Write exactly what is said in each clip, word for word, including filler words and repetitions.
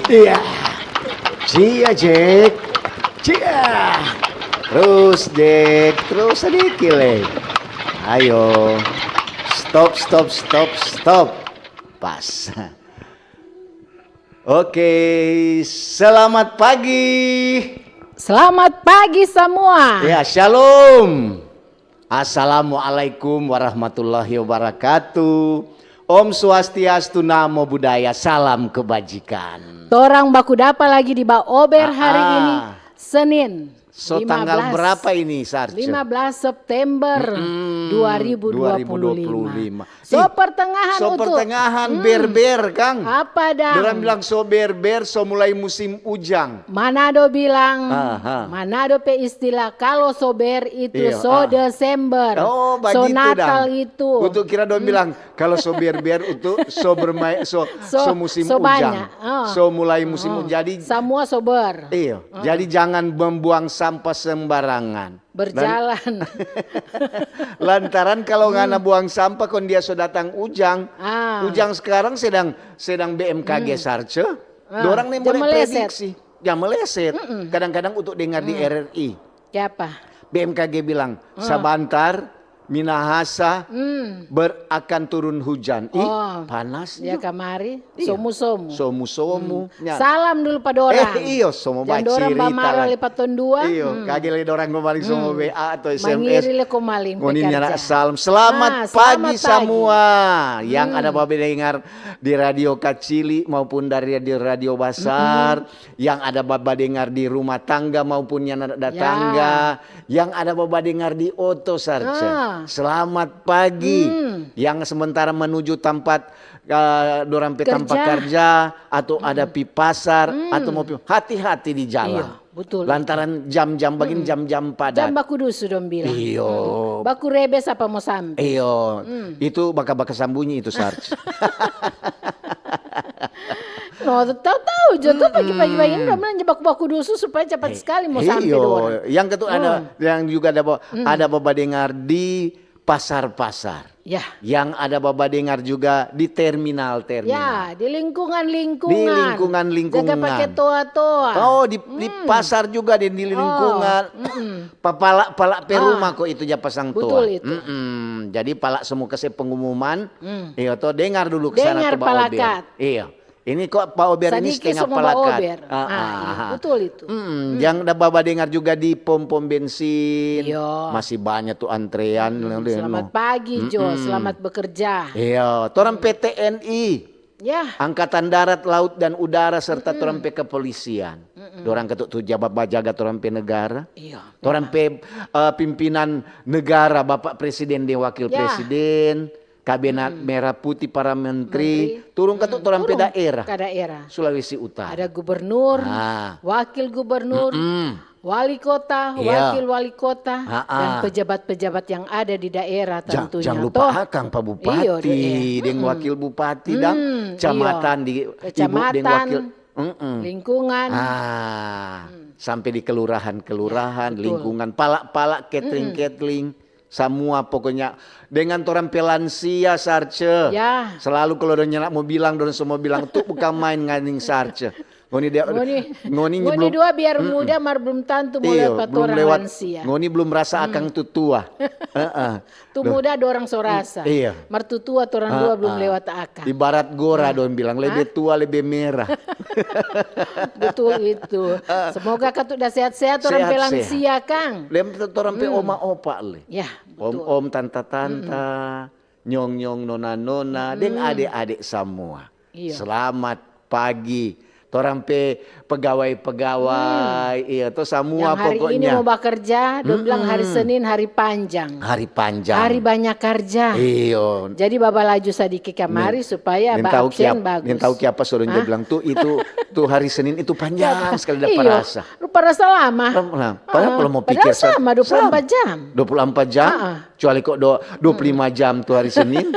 Iya. Cia, Jack. Cia. Terus, Jack. Terus sadiki lei. Ayo. Stop, stop, stop, stop. Pas. Oke, selamat pagi. Selamat pagi semua. Ya, shalom. Assalamualaikum warahmatullahi wabarakatuh. Om Swastiastu, Namo Buddhaya, salam kebajikan. Torang baku dapa lagi di Baober hari Ah, ini, Senin, so tanggal lima belas, berapa ini, Sarce? Lima belas September Mm-mm, dua ribu dua puluh lima. dua ribu dua puluh lima. So Ih, pertengahan so utu. pertengahan Hmm. berber, Kang. Apa dang? Dorang bilang so berber, so mulai musim ujang. Manado bilang, Aha. Manado pe istilah, "Kalo so ber itu Iya, so ah. Desember, Oh, so bagitu Natal dang. Itu." Utu kira dong Hmm. bilang, "Kalo so ber-ber utu so bermain, so, So, so musim so ujang, banya, ah. so mulai musim Ah. ujang." Jadi Samua so ber. Iya, Ah. jadi jangan membuang sampah sembarangan. Berjalan. Lan-, lantaran kalo Hmm. ngana buang sampah kong dia so datang ujang, Ah. ujang sekarang sedang, sedang B M K G Hmm. Sarce, Ah, dorang ni jang boleh meleset. prediksi. Jang meleset. Mm-mm. Kadang-kadang untuk dengar di Hmm. R R I. Kiapa? B M K G bilang, Ah. "Sabantar, Minahasa, Hmm. ber-, akan turun hujan." Ih, Oh. panas Ya, juga. kamari, Iya. somu-somu. Somu-somu. Hmm. Ya. Salam dulu pa dorang. Eh, iyo, somo Jang dorang bacirita bamara lah. Lepa ton dua. Iyo, Hmm. kage le dorang kemarin somo Hmm. W A atau S M S. Mangiri le ko maling Ngoni pe nyanda kerja. salam. Selamat Ah, pagi selamat pagi. semua yang Hmm. ada badengar di Radio Kacili maupun dari radio-radio basar, Mm-mm. yang ada badengar di rumah tangga maupun nyanda ada Ya. tangga, yang ada badengar di oto, Sarce. Ah. Selamat pagi. Hmm. Yang sementara menuju tampat, eh, dorang pe tampa Kerja. karja atau ada Mm-mm. pi pasar Hmm. atau mau pi, hati-hati di jalan. Iyo, betul. Lantaran jam-jam bagini Mm-mm. jam-jam padat. Jam baku dusu dong bilang. Iyo. Mm-mm. Baku rebe sapa mo sampe. Iyo. Mm. Itu baka-baka sambunyi itu, Sarce. No, tahu-tahu jo tu pagi-pagi bagini Mm-mm. dong bilang baku-baku dusu supaya cepat Eh, sekali mo sampe iyo. dorang. Yang ketu ada, Hmm. yang juga ada ba-, Mm. ada babadengar di pasar-pasar. Ya. Yang ada babadengar juga di terminal-terminal. Ya, di lingkungan-lingkungan. Di lingkungan-lingkungan. Jaga pake toa-toa. Oh, di, di Hmm. pasar juga di, di Oh, lingkungan. Mm-mm. Papala-pala pe Ah, rumah ko itu ja pasang betul toa. itu. Mm-mm. Jadi pala semua kase pengumuman. Hmm. Iyo to, dengar dulu ke sana Dengar tu Baober. palakat. Iyo. Ini kok Baober ini Sadiki setengah semua palakat. Baober. Ah, Ah, ah, iya, ah. betul itu. Mm-mm. Hmm. Yang da babadengar juga di pom-pom bensin. Iyo. Masih banyak tu antrean. Hmm, Leno. selamat pagi, Jo. Mm-mm. Selamat bekerja. Iyo, torang Hmm. P T N I. Ya. Angkatan Darat, Laut, dan Udara, serta Mm-mm. torang pe kepolisian. Mm-mm. Dorang ketu tu jabat bajaga torang pe negara. Iyo, Torang memang. pe, eh, pimpinan negara, Bapak Presiden deng Wakil Ya. Presiden, Kabinet Mm-mm. Merah Putih, para menteri, Menteri. turung ketu Mm, torang pe turung daerah. ka daerah. Sulawesi Utara. Ada gubernur, Ah. wakil gubernur, Mm-mm. wali kota, Iya. wakil wali kota, Ha-ah. dan pejabat-pejabat yang ada di daerah Ja-, tentunya. jang lupa Toh? akang pa bupati, Iyo, deh, iya. deng Mm-mm. wakil bupati, dang, Mm, kecamatan iyo. di ibu deng Kecamatan, wakil, mm-mm. lingkungan. Ah, Mm. sampe di kelurahan-kelurahan, Ya, betul. lingkungan, pala-pala, Mm-mm. ketling-ketling, samua pokoknya. Dengan torang pe lansia, Sarce. Ya. Selalu kalo dong nyanda mo bilang, dong so mo bilang, "Tu bukang main ngana deng Sarce." Ngoni dia, Ngoni, ngoni ngoni blum-, dua biar mm-mm. muda, mar blum tantu mo Iyo, lewat pa blum torang lewat. lansia. Ngoni blum rasa Hmm. akang tu tua. Heeh. Tu Duh. muda dorang so rasa. Iya. Mar tu tua torang Ah, dua blum ah. lewat akang. Ibarat gora Hmm. dong bilang, lebe Hah? tua, lebe merah. Betul itu. Ah. Semoga katu da sehat-sehat, torang pe Sehat-sehat. lansia, kang. Lem torang pe Hmm. oma opa le. Ya, betul. Om-om, tanta-tanta, Mm-mm. nyong-nyong, nona-nona, deng Mm-mm. ade-ade samua. Iyo. Selamat pagi. Torang pe pegawai-pegawai, Hmm. iya, to samua Yang hari ini pokoknya. mo bakerja, dong bilang hari Mm-mm. Senin hari panjang. Hari panjang. Hari banyak karja. Iyo. Jadi babalaju sadiki kamari Nen, supaya nen ba tau absen kiap-, bagus. nen tau kiapa so dong ja Hah? bilang tu, itu, tu hari Senin itu panjang Kiapa? sekali dapa Iyo. rasa. Rupa rasa lama. Lama, lama. Padahal Ah, kalau mau padahal pikir sa-, sama, dua puluh empat sama. jam. Dua puluh empat jam. Ah, ah. Kecuali kok do-, dua puluh lima Hmm. jam tu hari Senin.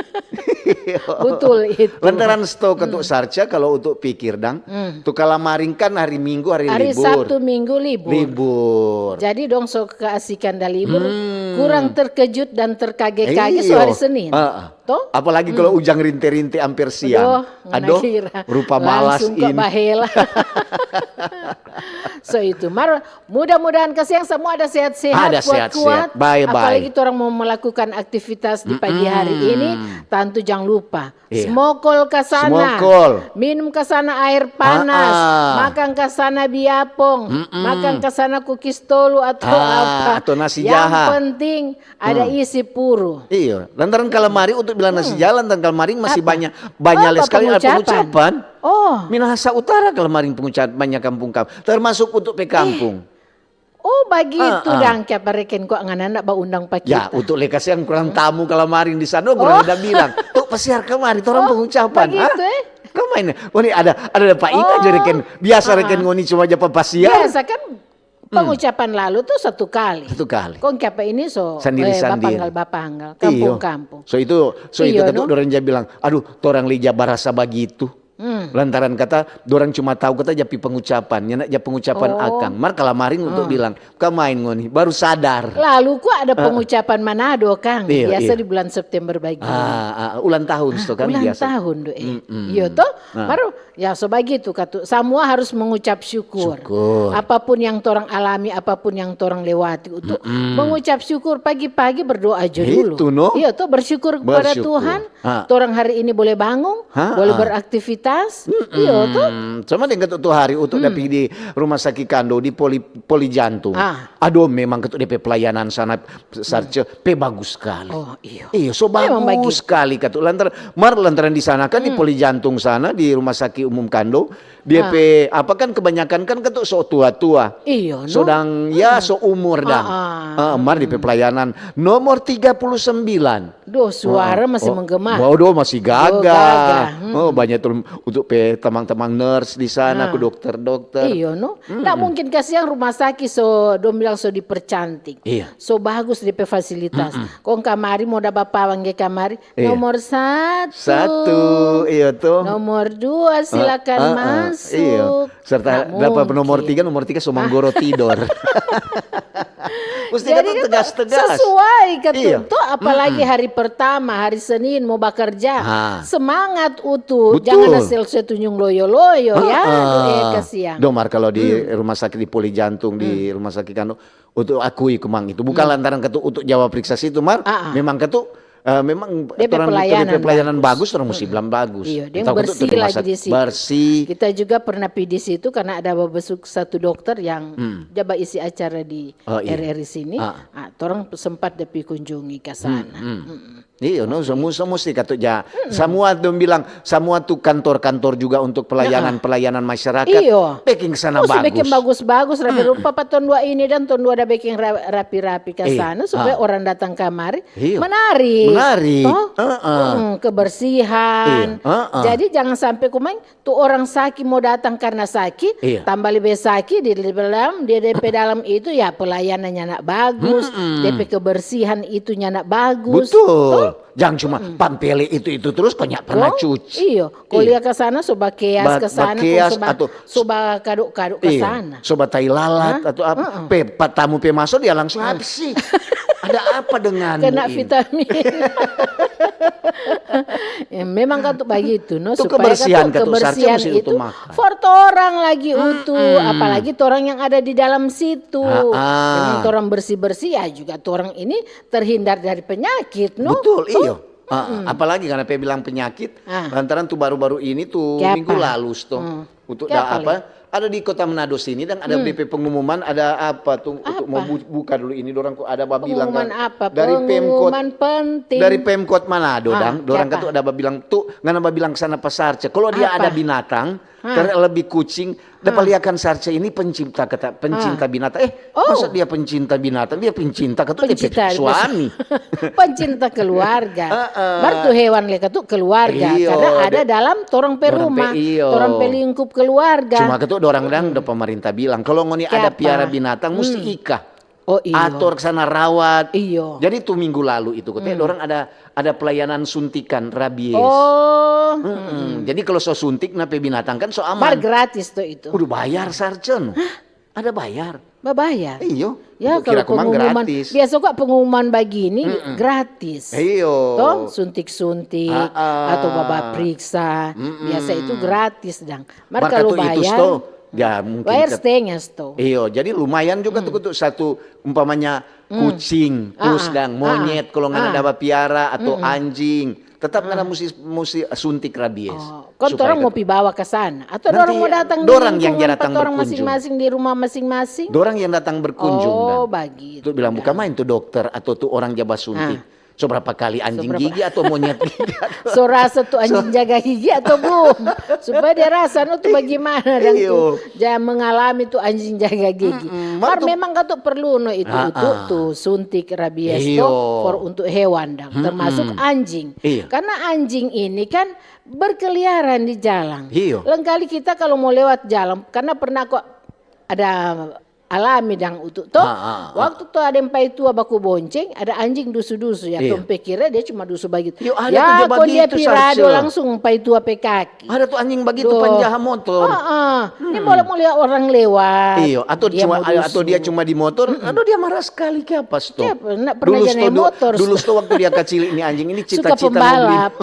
Betul itu. Lantaran stok Hmm. untuk sarca, kalau untuk pikir dang, Hmm. tu kalamaring kan hari Minggu hari Hari libur. Sabtu Minggu libur. Libur. Jadi dong so keasikan da libur, Hmm. kurang terkejut dan terkage-kage so Iyo. hari Senin. Ah, ah. To? Apalagi kalau ujang rinte-rinte amper siang. Aduh, ngana kira rupa malas langsung ke ini. Bahela. So itu, mar mudah-mudahan kasiang semua ada sehat-sehat, ada kuat-kuat. Sehat-sehat. Bye-bye. Apalagi torang mau melakukan aktivitas di pagi hari ini, tantu jangan lupa. Iya. Smokol ka sana. Smokol. Minum ka sana air panas. Ah, ah. Makan ka sana biapong. Mm-mm. Makan ka sana kukis tolu atau apa. Atau nasi jaha. Yang penting ada isi puru. Iyo, lantaran kalamari untuk bilang nasi jalan dan kalamari masih banyak, banyak sekali ada pengucapan. Oh. Minahasa Utara kalamari pengucapan banyak kampung kam, termasuk untuk pe kampung. Oh, bagitu dang, kiapa reken kwa ngana nda baundang pa kita. Ya, untuk lekas yang kurang tamu kalamari di sana, kurang ada bilang. Tuh, pasiar kamari, torang pengucapan. Bagitu, eh? Kau main, oh, ini ada, ada Pak Ika jo reken. Biasa reken ngoni cuma ja papasiar. Biasa kan pengucapan lalu tuh satu kali. Satu kali. Kong kiapa ini so sandiri-sandiri. Bapanggal-bapanggal, kampung-kampung. So itu, so itu kata no? Dorang ja bilang, aduh, torang lei ja barasa bagitu. Lantaran kata dorang cuma tahu kata ja pi pengucapan, nyanda ja pengucapan akang. Mar kalamaring untuk bilang, ka main ngoni, baru sadar. Lalu kok ada pengucapan Manado, Kang? Biasa di bulan September bagitu. Ah, ah, ulang tahun, sto kan ulang tahun do, eh. Iyo to? Mar ya so bagitu katu, samua harus mengucap syukur. Syukur. Apapun yang torang alami, apapun yang torang lewati, untuk mengucap syukur, pagi-pagi berdoa jo dulu. Itu, no? Iyo to, bersyukur kepada Tuhan. Torang hari ini boleh bangun, boleh beraktivitas. Iyo to. Sama deng katu tu hari untuk da pigi di rumah sakit kando di poli, poli jantung. Aduh, memang katu depe pelayanan sana Sarce pe bagus skali. Oh, iyo. Iyo, so bagus skali katu. Lantaran, mar lantaran di sana kan di poli jantung sana, di rumah sakit umum kando, dia pe apa kan kebanyakan kan katu so tua-tua. Iyo, no? So dang, ya, so umur dang. Ah, mar di pe pelayanan nomor tiga puluh sembilan. Doh, suara masih menggema. Waduh, masih gagah. Oh, banyak tu untuk pe tamang-tamang nurse di sana, ku dokter-dokter. Iyo, no? Nda mungkin kasiang rumah sakit so, dong bilang so dipercantik. Iya. So bagus depe fasilitas. Kong kamari mo da bapawang ge kamari, nomor satu. Satu, iyo to. Nomor dua, silakan masuk. Iyo. Serta dapa nomor tiga, nomor tiga so manggoro tidor. Musti kata tegas-tegas. Sesuai katu to, apalagi hari pertama, hari Senin mo bakerja. Semangat utu, jangan asal se tunjung loyo-loyo ya. Aduh, eh, kasiang. Domar, kalau di rumah sakit, di poli jantung, di rumah sakit kando, untuk akui kemang itu. Bukan lantaran katu untuk jawab periksa situ, mar. Memang katu, eh, memang dia pe pelayanan bagus, orang musti bilang bagus. Iyo, dia bersih lagi di situ. Bersih. Kita juga pernah pi di situ karena ada babesuk satu dokter yang jaba isi acara di R R I sini. Ah, torang sempat da pi kunjungi ka sana. Iyo, no, semua, semua musti katu ja. Samua dong bilang, samua tu kantor-kantor juga untuk pelayanan-pelayanan masyarakat. Iyo. Beking sana bagus. Beking bagus-bagus, rapi rupa pa ton dua ini dan ton dua da beking ra-, rapi-rapi ka sana supaya orang datang kamari menarik. Menarik. Toh? Kebersihan. Iyo. Jadi jangan sampai kumang tu orang saki mo datang karena saki, tambah lebe saki di dalam, dia depe dalam itu ya pelayanannya nda bagus, depe kebersihan itu nda bagus. Betul. Toh? Jang cuma pampele itu-itu terus, kong nda pernah cuci. Iyo, ko lia ka sana, so bakeas ka sana, kong so ba-, so bakado-kado ka sana. So batai lalat atau apa. Pe, pa tamu pe maso, dia langsung, "Apa sih? Ada apa denganmu ini?" Kena vitamin. Ya, memang katu bagitu, no, supaya kebersihan itu for torang lagi utuh, apalagi torang yang ada di dalam situ. Dengan torang bersih-bersih, ya juga torang ini terhindar dari penyakit, no? Betul, iyo. Apalagi karena pe bilang penyakit, lantaran tu baru-baru ini tu minggu lalu, sto. Untuk da apa? Ada di Kota Manado sini dan ada depe pengumuman, ada apa tu, untuk mau bu-, buka dulu ini, dorang kok ada babilang dari Pemkot, dari Pemkot Manado, dang, dorang kan tu ada babilang tu, ngana babilang sana pasar, cek. Kalau dia ada binatang, terlebih kucing, dapa lia kan Sarce ini pencipta kata, pencinta binatang. Eh, masa dia pencinta binatang? Dia pencinta kata dia pe suami. Pencinta keluarga. Mar tu hewan lei katu keluarga. Iyo, karena ada dalam torang pe rumah, torang pe lingkup keluarga. Cuma katu dorang dang da pemerintah bilang, kalau ngoni ada piara binatang, musti ika. Oh, iyo. Ator ke sana rawat. Iyo. Jadi tu minggu lalu itu, katanya dorang ada, ada pelayanan suntikan rabies. Oh. Jadi kalau so suntik, na pe binatang kan so aman. Mar gratis to itu. Udah bayar, Sarcen. Hah? Ada bayar. Babayar. Iyo. Ya, Itu kira kalau aku mang pengumuman, gratis. Biasa kok pengumuman begini gratis. Iyo. Toh, suntik-suntik Ah, ah. atau baba periksa, biasa itu gratis dang. Mar Mar kalau katu itu bayar, sto, ya mungkin bayar ke- setengah sto. Iyo, jadi lumayan juga tuh, tuh satu umpamanya kucing, Ah, kus ah, dang, ah, monyet kalau ngana ah. Dapa piara atau anjing, tetap ngana musti musti suntik rabies. Oh, kan Supaya orang mau kat- pi bawa ke sana. Atau Nanti orang mau datang di dorang yang lingkungan datang pat orang berkunjung. Masing-masing di rumah masing-masing. Dorang yang datang berkunjung Oh, dang. bagitu. Tuh bilang bukan main tuh dokter atau tuh orang jabat suntik. Ah. So berapa kali anjing gigi atau monyet gigi? So rasa tuh anjing jaga gigi atau belum? Supaya dia rasa no tuh bagaimana dang Iyo. tuh. Jangan mengalami tuh anjing jaga gigi. Mm-mm. Mar Mar tuh- memang katu perlu no itu Ah, itu ah. tuh suntik rabies Iyo. tuh for untuk hewan dang, termasuk anjing. Iyo. Karena anjing ini kan berkeliaran di jalan. Iyo. Lengkali kita kalau mau lewat jalan, karena pernah kok ada alami dang utu toh. Ah, ah, ah. Waktu tuh ada yang pai tua baku bonceng, ada anjing dusu-dusu ya. Iya. Tong pe kira dia cuma dusu bagitu. Yo, ada Ya, tuh dia kong dia bagitu, pirado Sarce. Langsung pai tua pe kaki. Ada tuh anjing bagitu Duh. Panjaha motor. Ah, ah. Ini mau, mau lihat orang lewat. Iyo, atau Dia cuma mau dusu. atau dia cuma di motor, aduh dia marah sekali ke apa sto? Dia pernah, pernah jadi dulu sto, motor. Dulu sto waktu dia kacil ini anjing ini Suka cita-cita mau beli. Pembalap.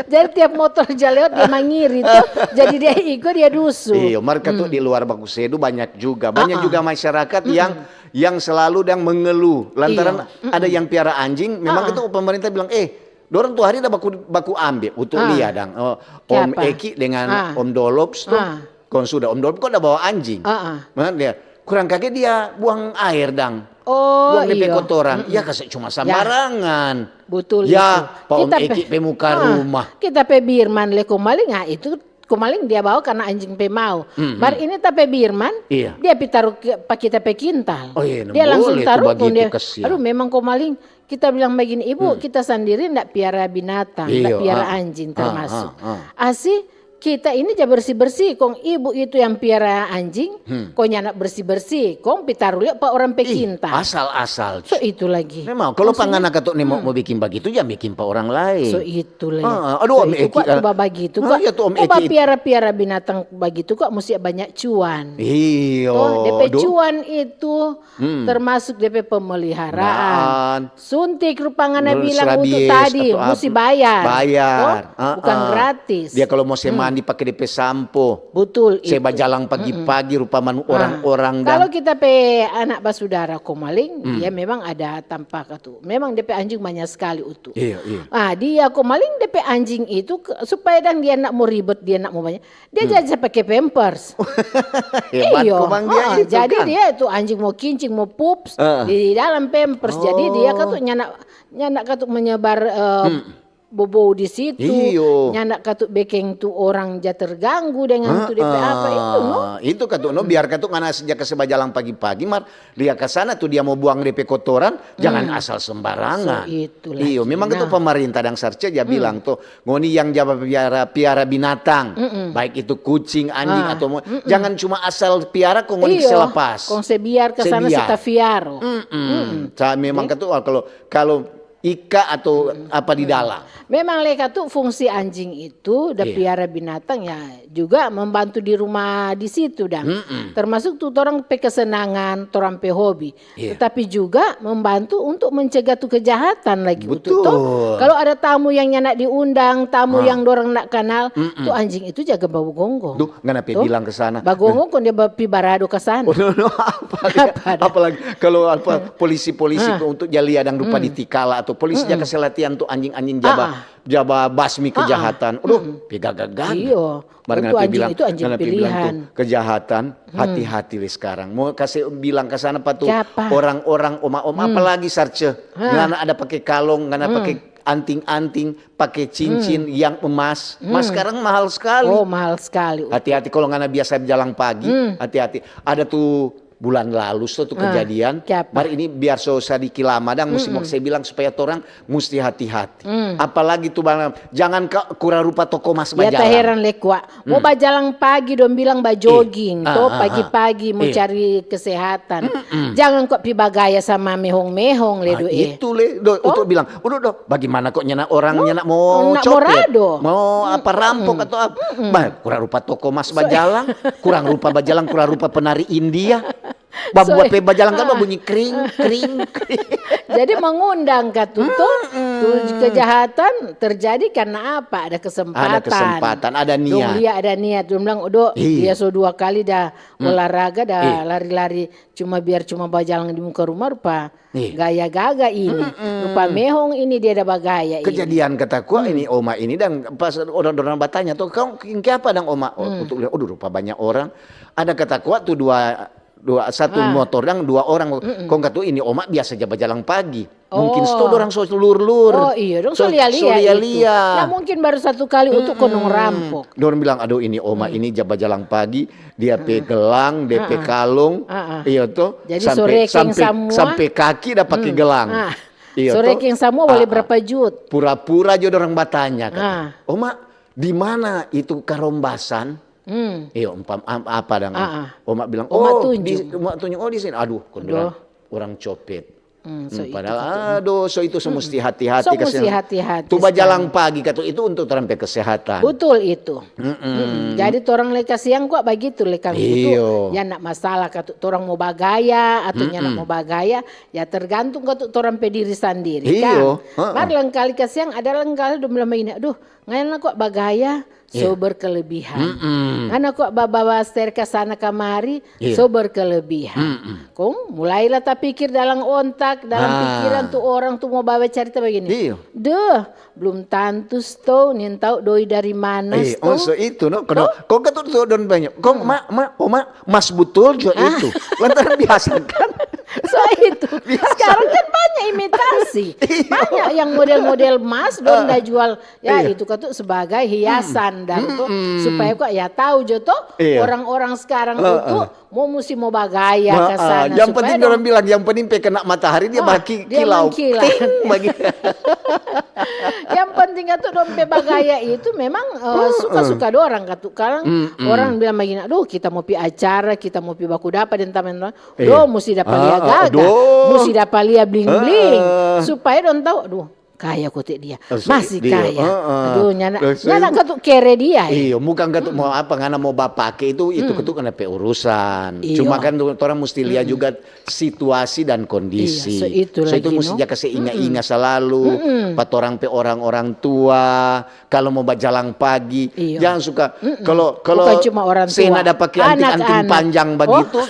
Jadi tiap motor ja lewat dia mangiri tuh. Jadi dia iko dia dusu. Iyo, mar katu di luar Bakusedu banyak juga. Banyak Ah, ah. juga masyarakat yang yang selalu yang mengeluh lantaran Iyo. Ada yang piara anjing, memang Ah, ah. Itu pemerintah bilang, "Eh, dorang tu hari da baku baku ambe, utu Ah. lia dang." Oh, Om Kiapa? Eki dengan Ah. Om Dolops tu. Ah. Kong sudah Om Dolops kok da bawa anjing. Ah, ah. Nah, dia kurang kage dia buang air dang. Oh, Buang depe iyo. Kotoran. Mm-mm. Ya kasih cuma sembarangan. Betul Ya, itu. pa Om Kita pe- Eki pe muka Ah, rumah. Kita pe birman le komaling, ah, itu komaling dia bawa karena anjing pe mau. Mm-mm. Mar ini ta pe birman, Iya. Dia pi taru ke- pa kita pe kintal. Oh, iya, Dia langsung boleh tu taru bagitu, kong dia, kasihan. Aduh, memang komaling. Kita bilang begini, "Ibu, kita sandiri ndak piara binatang, ndak Iyo, piara ah. Anjing Ah, termasuk." ah, ah. Asi kita ini ja bersih-bersih, kong ibu itu yang piara anjing, kong nyanda bersih-bersih, kong pi taru lia pa orang pe Ih, kintal. Asal-asal. So itu lagi. Memang kalau Maksudnya, pangan katu ni mau mau bikin bagitu, jangan bikin pa orang lain. So itu lagi. Ah, ah. Aduh, So Om itu Eki, kok tu ah. bagitu Ah, kok. Iya tu Om Kok Eki. Piara-piara binatang bagitu kok mesti banyak cuan. Iyo. Oh, depe Aduh. Cuan itu termasuk depe pemeliharaan. Daan. Suntik rupa ngana Terus bilang untuk rabies tadi atau musti apa? Bayar. Bayar. Toh? Ah, Bukan ah. gratis. Dia kalau mau se mandi pakai depe sampo. Betul Se itu. Bajalang pagi-pagi rupa manu orang-orang Ah, dang. Kalau kita pe anak basudara komaling, dia memang ada tampak tu. Memang depe anjing banyak sekali utu. Iya, iya. Ah, dia komaling depe anjing itu ke- supaya dang dia nak mau ribet, dia nak mau banyak. Dia jadi pakai pampers. Hebat Iyo. komang dia Ah, itu jadi kan. Dia itu anjing mau kincing, mau pups, Ah. Di dalam pampers. Jadi dia Oh. Katu nyanda nyanda Katu menyebar eh, bobou di situ. Iyo. Nyanda Katu bekeng tu orang ja terganggu dengan tu depe apa itu no. Ah, itu katu no biar katu ngana sejak ke Sebajalang pagi-pagi mar dia ke sana tu dia mau buang depe kotoran, jangan asal sembarangan. So, itu Iyo, lagi. memang itu Nah. Pemerintah dang Sarce ja bilang tuh, ngoni yang ja piara piara binatang, baik itu kucing, anjing Ah, atau mo- jangan cuma asal piara kong ngoni Iyo, se lepas. Kong se biar ke Se sana biar. se tafiaro. Mm-mm. Sa- memang katu kalau kalau ika atau apa di dalam. Memang le Katu fungsi anjing itu da Iya. Piara binatang ya juga membantu di rumah di situ dang. Termasuk tu torang pe kesenangan, torang pe hobi. Iya. Tetapi juga membantu untuk mencegah tu kejahatan lagi utu Betul. toh. Kalau ada tamu yang nyanda diundang, tamu yang dorang ndak kenal, tu anjing itu jaga bawa gonggong. Duh, ngana pe Toh? Bilang ke sana. Bagonggong kong dia ba- pi barado ke sana. Oh, no, no, apalagi, Apa ada? Apalagi kalau apa polisi-polisi untuk jalia dang rupa di tikala atau polisi jaga selatihan tu anjing-anjing jaba Ah, ah. Jaba basmi Ah, ah. Kejahatan. Aduh, pi gaga-gaga. Iyo. Mar Itu ngana pi anjing bilang, itu anjing ngana pi bilang tu, pilihan. Kejahatan, hati-hati le sekarang. Mau kasih bilang ke sana pa tu Siapa? Orang-orang, oma-oma, apalagi Sarce. Ngana ada pakai kalong, ngana pakai anting-anting, pakai cincin yang emas. Mas sekarang mahal sekali. Oh, mahal sekali. Hati-hati kalau ngana biasa jalan pagi, hati-hati. Ada tu bulan lalu so tu kejadian. Mar ini biar so sadiki lama dang, musti mo se bilang supaya torang musti hati-hati. Apalagi tu bang, jangan ka kurang rupa toko mas bajalang. Ya, taheran le kwa. Mo bajalang pagi dong bilang bajoging to, pagi-pagi mo cari kesehatan. Jangan kwa pi bagaya sama mehong-mehong le do eh. Itu le do, untuk bilang, udah do, bagaimana kok nyana orang nyana mo copet, mo apa rampok atau apa? Bah, kurang rupa toko mas bajalang, kurang rupa bajalang, kurang rupa penari India. Babuat pe bajalang kan babunyi kring, kring, kring. Jadi mengundang ka tu, tu kejahatan terjadi karena apa? Ada kesempatan. Ada kesempatan, ada niat. Dong lia ada niat. Dong bilang, "Odo, dia so dua kali dah olahraga, dah lari-lari. Cuma biar cuma bajalang di muka rumah, rupa gaya gaga ini. Rupa mehong ini dia ada bagaya ini." Kejadian kata kua ini, oma ini dang pas orang-orang batanya, "Tuh, kau kiapa dang, oma?" Oh, untuk lihat, "Aduh, rupa banyak orang." Ada kata kua tu dua dua satu motor dang dua orang. Kong katu ini oma biasa ja bajalang pagi. Mungkin sto dorang so lur-lur. Oh iya dong, so lia-lia itu. Nah, mungkin baru satu kali untuk konong rampok. Dorang bilang, "Aduh, ini oma ini ja bajalang pagi, dia pe gelang, dia pe kalung." Iya to. Jadi sampe, sorekeng sampe, samua. Sampe kaki da pake gelang. Iya to. Sorekeng samua boleh berapa jut. Pura-pura jo dorang batanya kata, "Oma, di mana itu karombasan?" Iyo, umpam, am-, apa dang? Oma bilang, "Oh, di, oma tunjuk, oh, di sini." Aduh, kong bilang, orang copet. Padahal, aduh, so itu so musti hati-hati. So musti hati-hati. Tu bajalang pagi katu itu untuk torang pe kesehatan. Betul itu. Jadi torang le kasiang kwa bagitu le kang itu. Ya ndak masalah katu torang mo bagaya atau nyanda mo bagaya, ya tergantung katu torang pe diri sandiri kang. Mar lengkali kasiang ada lengkali dong bilang bagini, "Aduh, ngana kwa bagaya." So berkelebihan. Ngana kwa babawa ster ka sana kamari, so berkelebihan. Kong mulailah tapikir dalam ontak, dalam pikiran tu orang tu mo bawa carita bagini. Deh, belum tantu sto, nintau doi dari mana sto. Oh, so itu no. Kong katu tu don banyak. Kong ma, ma, oma, mas butul jo itu. Lantaran biasa kan. So itu. Sekarang kan banyak imitasi. Banyak yang model-model mas, don da jual. Ya, itu katu sebagai hiasan dan tu supaya kwa ya tau jo to orang-orang sekarang itu mo musti mo bagaya ka sana. Yang penting dorang bilang, yang penting pe kena matahari dia baki kilau. Ting, bagi. Yang penting katu dong pe bagaya itu memang eh, suka-suka dorang katu. Kadang orang bilang bagini, "Aduh, kita mo pi acara, kita mo pi baku dapa deng teman-teman." Do musti dapa lia gaga, musti dapa lia bling-bling supaya dong tau, aduh, kaya kote dia. Masih kaya. Aduh, nyanda, nyanda katu kere dia. Iyo, bukan katu mau apa, ngana mau bapake itu, itu katu ngana pe urusan. Cuma kan tu orang musti lia juga situasi dan kondisi. So itu musti ja kase inga-inga salalu pa torang pe orang-orang tua, kalo mo bajalang pagi, jang suka, kalo, kalo sena ada pake anting-anting panjang bagitu,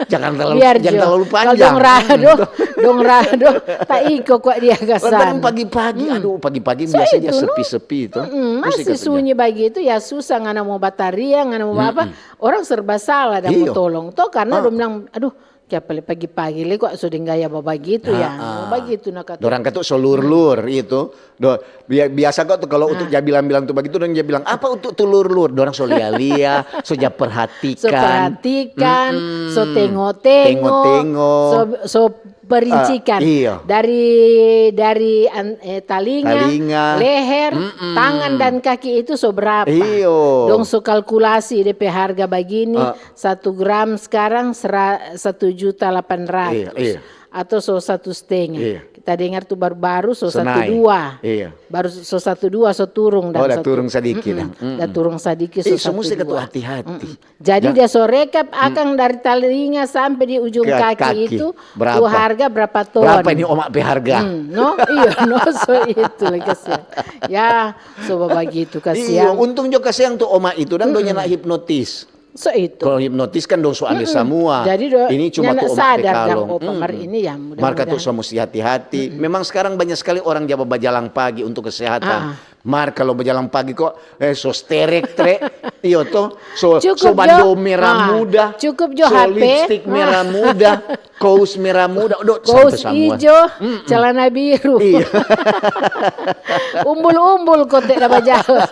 jangan terlalu, jangan terlalu panjang. Dong rado, dong rado, ta iko kwa dia ka sana. Lantaran pagi-pagi, aduh, pagi-pagi biasa dia sepi-sepi itu. Masih sunyi bagitu, ya susah, ngana mo bataria, ngana mo apa, orang serba salah dan mo tolong. To karena dong bilang, aduh, kiapa le pagi-pagi le kwa so deng gaya babagitu ya. Bagitu na katu. Dorang katu so lur-lur itu. Do, bia-, biasa kok tu kalo untuk ja bilang-bilang tu bagitu, dong ja bilang, "Apa untuk tu lur-lur?" Dorang so lia-lia, so ja perhatikan. So perhatikan, so tengo-tengo, so, so perincikan. Dari, dari an-, eh, talinga, leher, tangan dan kaki itu so berapa. Dong so kalkulasi de pe harga bagini, satu gram sekarang sera-, satu juta lapan ratus. Atau so satu setengah. Kita dengar tu baru-baru so satu dua. Baru so satu dua, so turung dan da turung sadiki. Da turung sadiki, so satu dua. Hati-hati. Jadi dia so rekap akang dari talinga sampe di ujung kaki itu, tu harga berapa ton. Berapa ini oma pe harga? No, iyo, no, so itu lagi kasiang. Ya, so bagitu kasiang. Iyo, untung jo kasiang tu oma itu, dang dong nyanda hipnotis. So itu. Kalo hipnotis kan dong so ade samua. Jadi ini cuma tu omak pe kalong. Mar katu so musti hati-hati. Memang sekarang banyak sekali orang ja bajalang pagi untuk kesehatan. Mar kalau bajalang pagi kok, eh, so sterek, tre. Iyo to, so, so bando merah muda, cukup jo so H P. Lipstik merah muda, kous merah muda, do, kous sampe samua. Ijo, celana biru. Iya. Umbul-umbul kote da bajalang.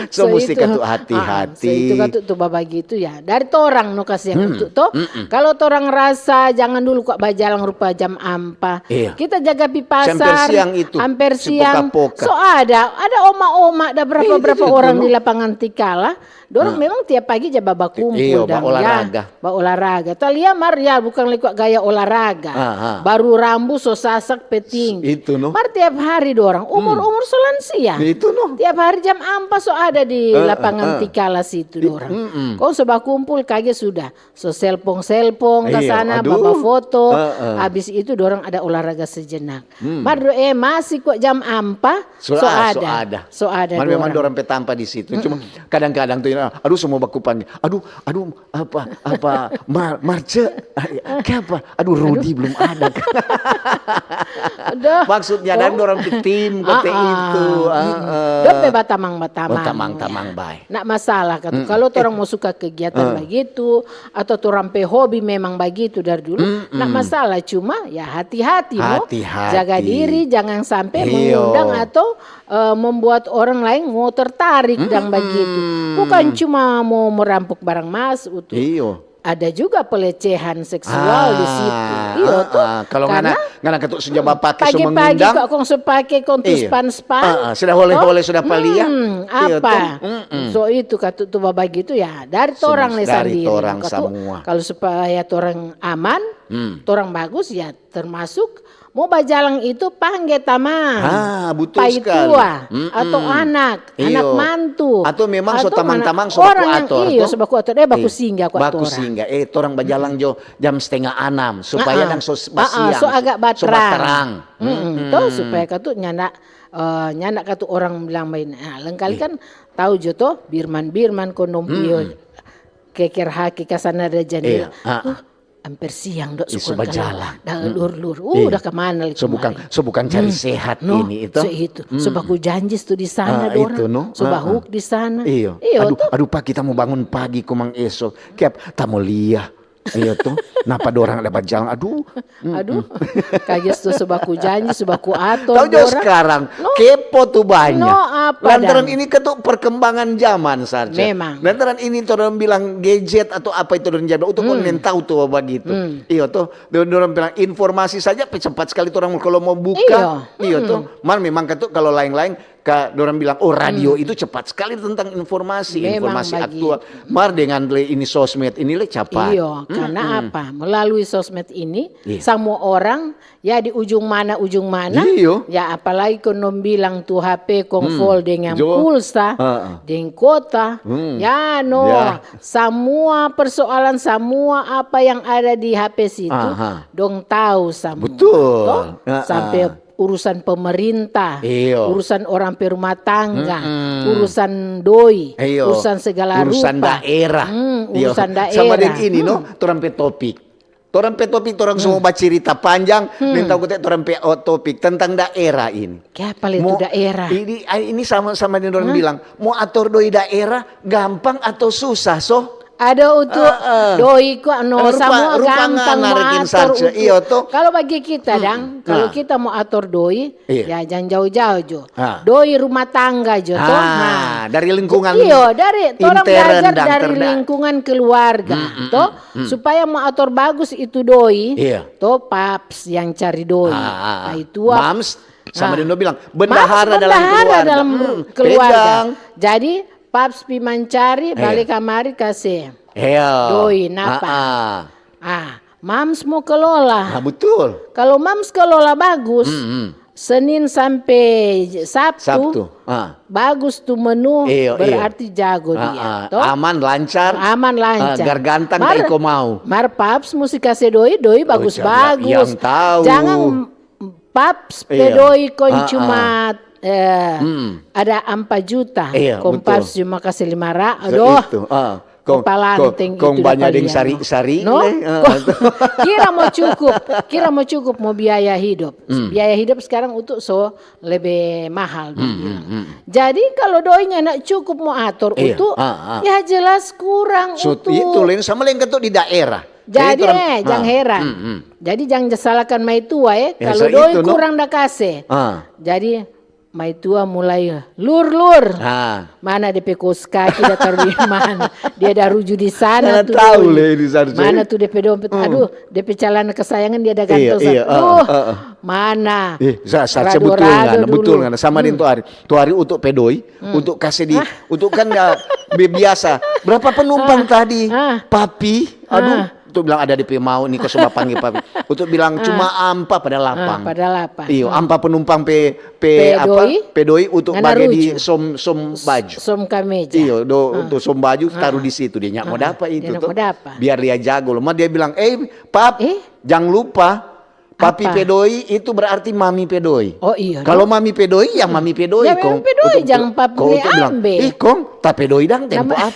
So, musti itu, katu hati-hati. So itu katu tu babagitu ya. Dari torang no kasiang itu to. Kalau torang rasa jangan dulu kwa bajalang rupa jam ampa. Iya. Kita jaga pi pasar, amper siang itu, amper siang. So ada, ada oma-oma, ada berapa-berapa orang di lapangan Tikala. Dorang memang tiap pagi ja babakumpul dang, ya, baolahraga. Baolahraga. Ta lia mar, ya, bukang lei kwa gaya olahraga. Baru rambu so sasak pe tinggi. Itu no. Mar tiap hari dorang, umur-umur so lansia. Itu no. Tiap hari jam ampa so ada di lapangan Tikala situ dorang. Kong so bakumpul kage sudah. So selpong-selpong ka sana, baba foto. Abis itu dorang ada olahraga sejenak. Mar do, eh, masi kwa jam ampa, so ada. So ada. Mar memang dorang pe tampa di situ. Cuma kadang-kadang tu, aduh, semua baku panggil. Aduh, aduh, apa, apa, Mar-, Marce, kiapa? Aduh, Rudi belum ada. Maksudnya, dan dorang pe tim, kote itu. Dong pe batamang-batamang. Batamang-tamang bae. Ndak masalah katu. Kalau torang mo suka kegiatan bagitu, atau torang pe hobi memang bagitu dari dulu, ndak masalah. Cuma ya hati-hati mo. Hati-hati. Jaga diri, jangan sampe mengundang atau, eh, membuat orang lain mo tertarik dang bagitu. Bukan cuma mo merampok barang mas, utu. Iyo. Ada juga pelecehan seksual di situ. Iyo to. Kalau ngana, ngana katu sudah bapake so mengundang. Pagi-pagi kong so pake kong tu span-span. Sudah hole-hole, sudah palia. Apa? So itu katu tu babagitu ya dari torang lei sandiri. Dari torang samua. Kalau supaya torang aman, torang bagus ya termasuk mo bajalang itu pangge tamang. Ah, butul sekali. Paitua atau anak, anak mantu. Atau memang so tamang-tamang so baku ator, iyo, so baku ator, eh, baku singgah kwa torang. Baku singgah, eh, torang bajalang jo jam setengah anam, supaya dang so basiang, so agak baterang. To, supaya katu nyanda, eh, nyanda katu orang bilang main. Nah, lengkali kan tau jo to, birman-birman kondom pio keker haki kasana ada jandela. Amper siang do so bajalang. Da lur-lur. Uh, da kamana lei kamari? So bukan cari sehat ini itu. So itu. So baku janji tu di sana dorang. So bahuk di sana. Iyo. Aduh, aduh, pa kita mo bangun pagi komang eso. Kiap, ta mo lia. Iyo to. Napa dorang ada bajalang? Aduh. Aduh. Kage so baku janji, so baku ator. Tau jo sekarang. Kepo tu banya. No, apa dang? Lantaran ini katu perkembangan zaman saja. Memang. Lantaran ini torang bilang gadget atau apa itu dorang jaga, untuk orang yang tau tu bagitu. Iyo to, dorang bilang informasi saja pe cepat sekali torang kalau mo buka. Iyo to. Mar memang katu kalau laeng-laeng ka dorang bilang, oh, radio itu cepat sekali tentang informasi, informasi aktual. Mar dengan le ini sosmed ini le capat. Iyo, karena apa? Melalui sosmed ini samua orang ya, di ujung mana, ujung mana. Iyo. Ya, apalagi kong dong bilang tu H P kong fol deng pulsa, deng kuota. Ya, no. Samua persoalan, samua apa yang ada di H P situ, dong tau samua. Betul. To? Sampe urusan pemerintah, urusan orang pe rumah tangga, urusan doi, urusan segala rupa. Urusan daerah. Urusan daerah. Sama deng ini, no, torang pe topik. Torang pe topik, torang so mo bacirita panjang, deng tau kote torang pe, oh, topik tentang daerah ini. Kiapa le tu daerah? Ini, ini sama, sama deng dorang bilang, mo ator doi daerah gampang atau susah, so? Ada utu doi kwa, no, samua gampang mo ator utu. Iyo to. Kalau bagi kita dang, kalau kita mo ator doi, ya jang jauh-jauh jo. Doi rumah tangga jo to. Dari lingkungan intern dang. Iyo, dari torang belajar dari lingkungan keluarga to. Supaya mo ator bagus itu doi, to paps yang cari doi. Nah, itu mams sama deng dong bilang, bendahara dalam keluarga. Jadi paps pi mancari, bale kamari kase doi napa. Ah, mams mo kelola. Ah, betul. Kalau mams kelola bagus, Senin sampe Sabtu, Sabtu. Bagus tu menu, berarti jago dia. To? Aman, lancar. Aman, lancar. Gargantang ka iko mau. Mar paps musti kase doi, doi bagus-bagus. Jangan paps pe doi kong cuma, eh, ada ampa juta. Kong paps cuma kase lima ratus. Adoh. Kong, kong, kong banya deng sari-sari, no? Kira mo cukup, kira mo cukup mo biaya hidup. Biaya hidup sekarang utu so lebe mahal. Jadi kalo doi nyanda cukup mo ator utu, ya jelas kurang utu. Itu leng sama leng ketu di daerah. Jadi, eh, jang heran. Jadi jang salahkan maitua, eh. Kalo doi kurang da kase. Jadi maitua mulai lur, lur. Mana de pe kos kaki da taru di mana? Dia da ruju di sana tu. Mana tu de pe dompet? Aduh, de pe calana kesayangan dia da gantung. Aduh, mana? Eh, sa-, sa-, rado-rado betul ngana, betul ngana. Sama deng tu hari. Tu hari untuk pe doi, untuk kase di, untuk kan, ya, bi-, biasa. Berapa penumpang tadi? Papi, aduh, untuk bilang ada de pe mau ni, kosong bapanggil papi. Untuk bilang cuma ampa, padahal lapang. Padahal lapang. Iyo, ampa penumpang pe, pe apa? Pe doi untuk bage di som, som baju. Som kameja. Iyo, do, untuk som baju taru di situ, dia nyak mo dapa itu tu. Biar dia jago lo. Ma dia bilang, "Eh, pap, jang lupa, papi pe doi itu berarti mami pe doi." Oh, iyo. Kalo mami pe doi, ya mami pe doi, kong. Mami pe doi, jang papi pe ambe. Ih, kong, ta pe doi dang tempo apa?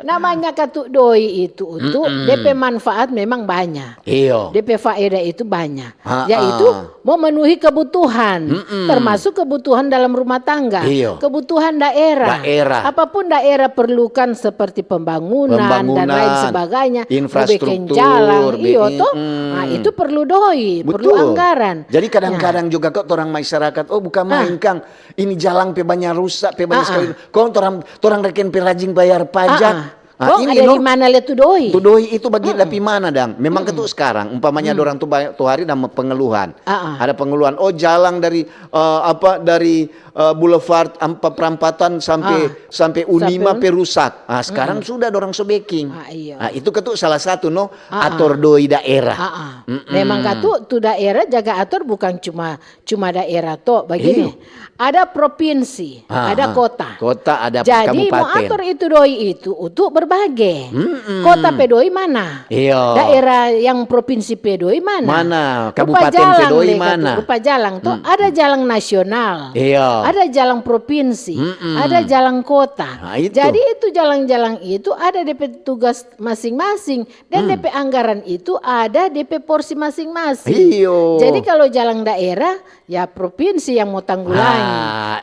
Namanya katu doi itu, utu, de pe manfaat memang banya. Iyo. De pe faedah itu banya. Yaitu memenuhi kebutuhan, termasuk kebutuhan dalam rumah tangga, kebutuhan daerah. Apapun daerah perlukan seperti pembangunan dan lain sebagainya, infrastruktur, bikin jalan, iyo to. Nah, itu perlu doi, perlu anggaran. Jadi kadang-kadang juga kok orang masyarakat, oh, bukan main kang, ini jalan pe banyak rusak, pe banyak sekali. Kong torang, torang reken pe rajin bayar pajak. Nah, kong ini ada di mana le tu doi? Tu doi itu bagi dari mana dang? Memang ketu sekarang, umpamanya dorang tu banyak tu hari ada pengeluhan. Ada pengeluhan, oh, jalan dari, eh, apa, dari, eh, Boulevard Ampa Prampatan sampe, sampe Unima pe rusak. Nah, sekarang sudah dorang so beking. Nah, itu ketu salah satu, no, ator doi daerah. Memang katu tu daerah jaga ator bukan cuma, cuma daerah to, bagini. Ada provinsi, ada kota. Kota, ada kabupaten. Jadi mo ator itu doi itu untuk berbage. Kota pe doi mana? Iyo. Daerah yang provinsi pe doi mana? Mana? Kabupaten pe doi mana? Rupa jalan to, ada jalan nasional, ada jalan provinsi, ada jalan kota. Nah, itu. Jadi itu jalan-jalan itu ada de pe tugas masing-masing dan de pe anggaran itu ada de pe porsi masing-masing. Iyo. Jadi kalo jalan daerah, ya provinsi yang mo tanggulangi.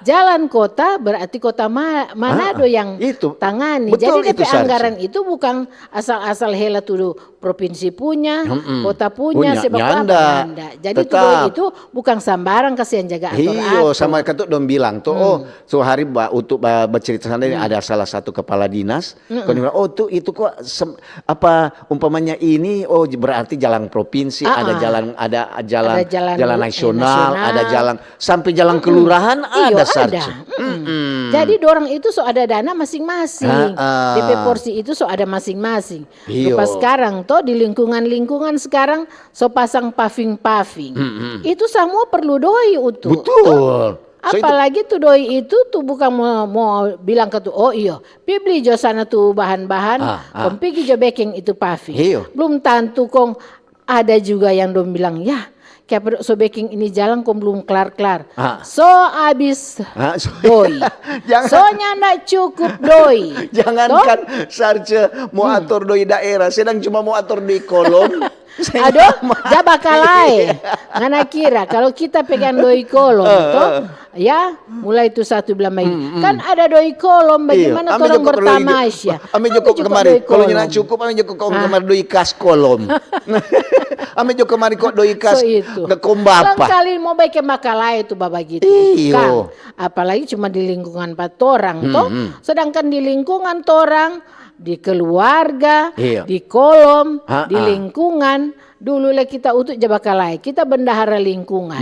Jalan kota berarti kota ma-, Manado yang tangani. Jadi de pe anggaran itu bukan asal-asal hela tu provinsi punya, kota punya, sebab apa? Nyanda. Jadi tu doi itu bukan sambarang kasihan jaga ator-ator. Iyo, sama katu dong bilang tu, oh, so hari ba-, untuk ba-, bacerita sana ini ada salah satu kepala dinas, kong dia bilang, "Oh, tu itu kok sem-, apa, umpamanya ini, oh, berarti jalan provinsi, ada jalan, ada jalan, jalan nasional, ada jalan, sampe jalan kelurahan ada." Iyo, ada. Jadi dorang itu so ada dana masing-masing. De pe porsi itu so ada masing-masing. Iyo. Rupa skarang to, di lingkungan-lingkungan skarang so pasang paving-paving. Itu samua perlu doi utu. Betul. Apalagi tu doi itu tu bukang mo, mo bilang katu, "Oh iyo, pi bli jo sana tu bahan-bahan, kong pigi jo beking itu paving." Iyo. Blum tantu kong ada juga yang dong bilang, "Yah, kiapa so beking ini jalang kong blum klar-klar." So abis doi. So nyanda cukup doi. Jangankan Sarce mo ator doi daerah, sedang cuma mo ator doi kolom. Aduh, ja bakalae. Ngana kira kalo kita pegang doi kolom to, ya, mulai tu satu bilang baini. Kan ada doi kolom, bagimana torang bertamasya? Ame jo ko kemari. Kalo nyanda cukup, ame jo ko kemari doi kas kolom. Ame jo kemari ko doi kas. So itu. Kolom bapa. Kali mo bae ke bakalae tu babagitu. Iyo. Apalagi cuma di lingkungan pa torang to. Sedangkan di lingkungan torang, di keluarga, di kolom, di lingkungan. Dulu le kita utu ja bakalae, kita bendahara lingkungan.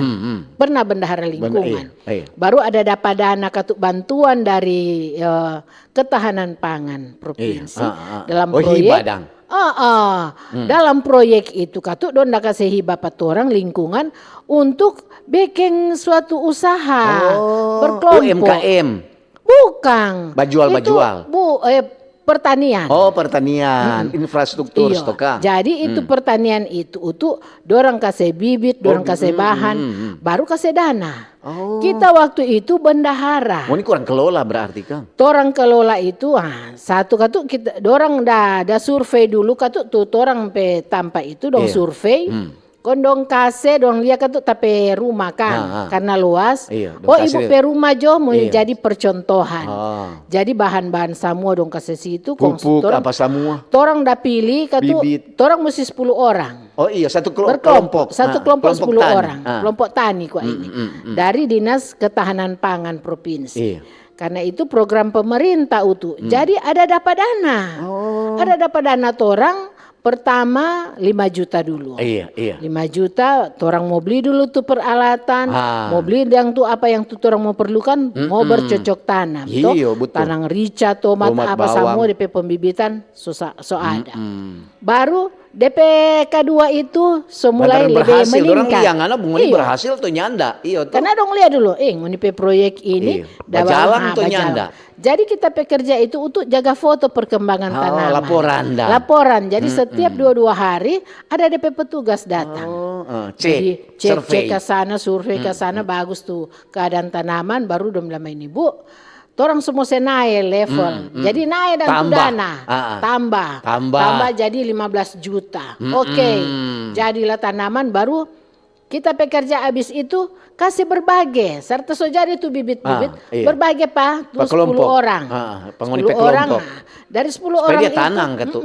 Pernah bendahara lingkungan. Baru ada dapa dana katu bantuan dari, eh, ketahanan pangan provinsi dalam proyek. Dalam proyek itu katu dong da kase hibah pa torang lingkungan untuk beking suatu usaha berkelompok. U M K M. Bukang. Bajual, itu bajual. Bu, eh, pertanian. Oh, pertanian, infrastruktur Iyo. Stoka. Jadi itu pertanian itu, itu dorang kase bibit, dorang bi- kase mm, bahan, mm, mm. Baru kase dana. Oh. Kita waktu itu bendahara. Oh, ini kurang kelola berarti kan? Torang kelola itu, ah, satu katu kita, dorang da, da survei dulu katu tu torang pe tampa itu dong Iya. survei. Hmm. Kon dong kase, dong lia katu ta pe rumah kan, Ah, ah. Karena luas. Iya, dong Oh, kase ibu dia. pe rumah jo mo Iya. Jadi percontohan. Ah. Jadi bahan-bahan samua dong kase situ, kong Pupuk torang, apa samua? Torang da pili katu, Bibit. Torang musti sepuluh orang. Oh iya, satu kelo- Berkelompok, kelompok. satu Ah, kelompok sepuluh tani. orang, Ah. Kelompok tani kwa ini. mm, mm. Dari Dinas Ketahanan Pangan Provinsi. Iya. Karena itu program pemerintah utu. Jadi ada dapat dana. Oh. Ada dapat dana torang pertama lima juta dulu. Iya, iya. Lima juta, torang mo bli dulu tu peralatan, Ah. mo bli yang tu apa yang tu torang mo perlukan, mo bercocok tanam. To, Iyo, betul. Tanang rica, tomat, Tomat, apa bawang. Samua depe pembibitan so, sa- so ada. Mm. Baru depe kadua itu so mulai Lantaran lebe berhasil, dorang meningkat. lia ngana ngoni Iyo. Berhasil tu nyanda. Iyo tu. Karena dong lia dulu, eh, ngoni pe proyek ini Iyo. da Bajalang ah, tu bajalang. Nyanda. Jadi kita pe kerja itu untuk jaga foto perkembangan Oh, tanaman. laporan dang. Laporan. Jadi setiap dua-dua hari ada depe petugas datang. Oh, eh, cek, Jadi cek survei. Cek ke sana, survei ke sana, bagus tu keadaan tanaman, baru dong bilang ini, Bu, torang semua se nae level. Jadi nae dan tu Tambah. dana, Ah, ah. tambah. Tambah. Tambah jadi lima belas juta. Oke. Jadilah tanaman, baru kita pe kerja abis itu kase berbage, serta so jadi tu bibit-bibit, Ah, iya. Berbage pa tu Pa sepuluh kelompok. orang. Ah, pa ngoni pe Sepuluh orang. kelompok. Nah, dari sepuluh Supaya orang dia itu, tanang katu.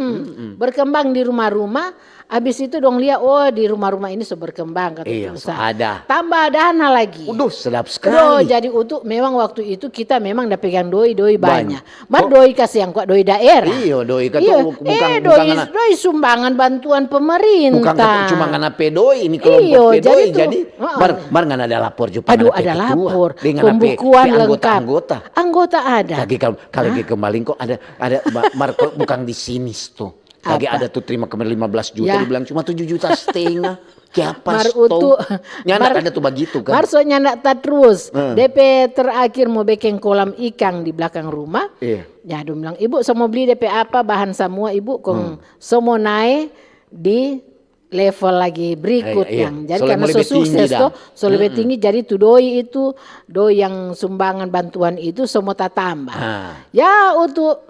Berkembang di rumah-rumah. Abis itu dong lia, oh, di rumah-rumah ini so berkembang katu Iya, tu so usaha. Ada. Tambah dana lagi. Udah, sedap Udah, sekali. Jadi utu memang waktu itu kita memang da pegang doi-doi Banyak. banyak. Mar doi kase yang kwa doi daerah. Iyo, doi katu Iyo. bu- bukan, Eh, bukan doi, ngana, doi sumbangan bantuan pemerintah. Bukan katu cuma ngana pe doi, ini kelompok Iyo, pe jadi doi. tu, Jadi, heeh. mar, mar ngana ada lapor juga. Aduh, ada lapor. Deng ngana pe, Pembukuan pe anggota, lengkap. Anggota. Anggota ada. Lagi kalau kalau lagi kembali kok ada ada ba- mar kok bukan di sini tuh. Lagi Apa? Ada tuh terima kembali lima belas juta, Ya. Dibilang cuma tujuh juta setengah. Kiapa Mar stop? utu, Nyanda mar- ada tuh begitu kan? Mar so nyanda tatrus. Hmm. Depe terakhir mo bekeng kolam ikang di belakang rumah. Iya. Ya, dong bilang, "Ibu, so mo bli depe apa, bahan samua, Ibu, kong so mo nae di level lagi berikut Iya, iya. Yang." Jadi So karena lebe so tinggi sukses dah. Toh, so lebe tinggi, jadi tu doi itu, doi yang sumbangan bantuan itu so mo tatamba. Ah. Ya, utu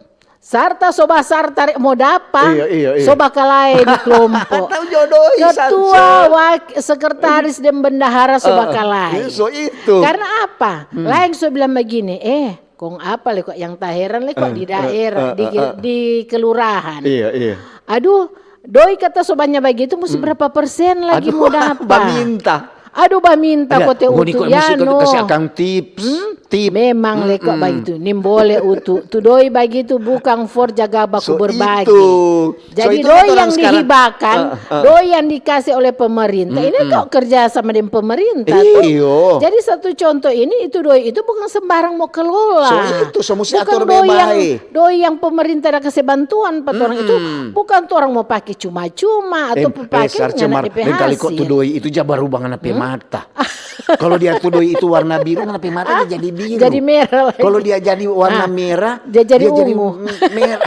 sarta so basar tarik mo dapa, Iya, iya, iya. So bakalae di kelompok. Tahu jo doi, Ketua, Sarce. Wak-, sekretaris, dan bendahara so Ah, bakalae. iya, so itu. Karena apa? Laeng so bilang begini, eh, kong apa le kok yang taheran le kok di daerah, di, di kelurahan. Iya, iya. Aduh, doi kata so banya bagitu, musti berapa persen lagi Aduh, mo dapa? Baminta. Aduh, baminta. Kote Ngoni utu, kok ya musti katu no. Kasih akang tips, tips. Memang le kok bagitu. Nimbole utu. Tu doi bagitu bukang for jaga baku So berbagi. Itu. Jadi So itu doi orang yang sekarang, dihibakan, eh, eh. Doi yang dikasih oleh pemerintah. Ini kok kerja sama dengan pemerintah tuh. Iyo. Jadi satu contoh ini, itu doi itu bukan sembarang mo kelola. So itu, so musti Bukan atur doi yang, bae-bae. Doi yang pemerintah ada kasih bantuan pa torang itu, bukan torang mo pake cuma-cuma atau Eh, pake Sarce, mar, depe lain kali kok tu hasil. Doi itu ja baru bang ngana pe mata. Kalau dia tu doi itu warna biru, ngana pe mata dia jadi biru. Jadi merah lagi. Kalau dia jadi warna Ah, merah, dia jadi dia jadi ungu. m- merah.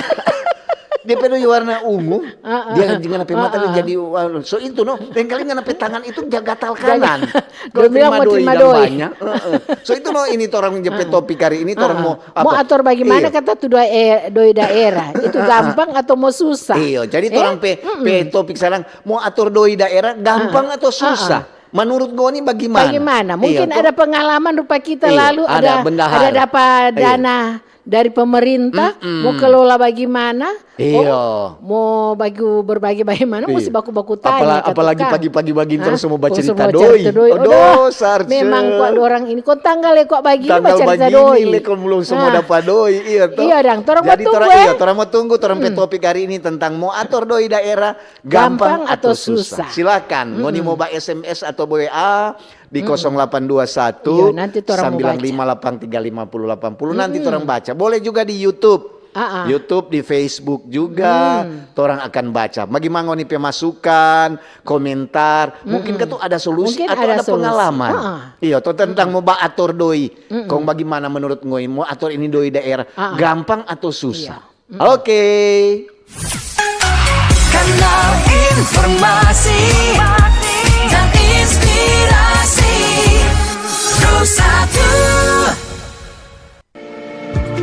Dia pe doi warna ungu, Ah, ah. Dia ngana pe mata dia Ah, ah. Jadi warna. So itu no, lain kali ngana pe tangan itu ja gatal kanan. Dia bilang mau terima doi. Heeh. So itu no, ini torang ja pe topik hari ini torang mau Mau atur bagaimana kata tu doi, eh, doi daerah? Itu gampang atau mau susah? Iyo, jadi torang pe, pe topik sarang, mau atur doi daerah gampang atau susah? Menurut ngoni bagaimana? Bagaimana? Mungkin Iyo, ada pengalaman rupa kita Iyo, lalu ada ada bendahara. Ada dapat Iyo. Dana dari pemerintah, mau kelola bagaimana? Iyo. Oh, mau bagi berbagi bagaimana? Mesti baku-baku tanya Apala- ke apalagi tukang. pagi-pagi bagini torang semua bacerita Semua doi. cerita doi. Aduh, Sarce. Memang kok dorang ini kok tanggal ya kok bagini Tanggal bacerita bagini doi. Le, kong belum semua dapat doi, iya toh. Iya dang, torang mau Jadi tunggu torang, ya. Iya, torang mau tunggu torang pe topik hari ini tentang mau ator doi daerah gampang atau susah. Silakan, ngoni mau ba S M S atau ba W A di kosong delapan dua satu sembilan lima delapan tiga lima puluh delapan puluh. Nanti torang baca. Boleh juga di YouTube. YouTube, di Facebook juga, torang akan baca. Bagaimana ngoni pe masukan, komentar, mungkin kan tu ada solusi atau ada pengalaman. Iya, atau tentang mau ba ator doi. Kong bagaimana menurut ngoni mau ator ini doi daerah, gampang atau susah? Oke. Kanal informasi dan inspirasi. Pro satu.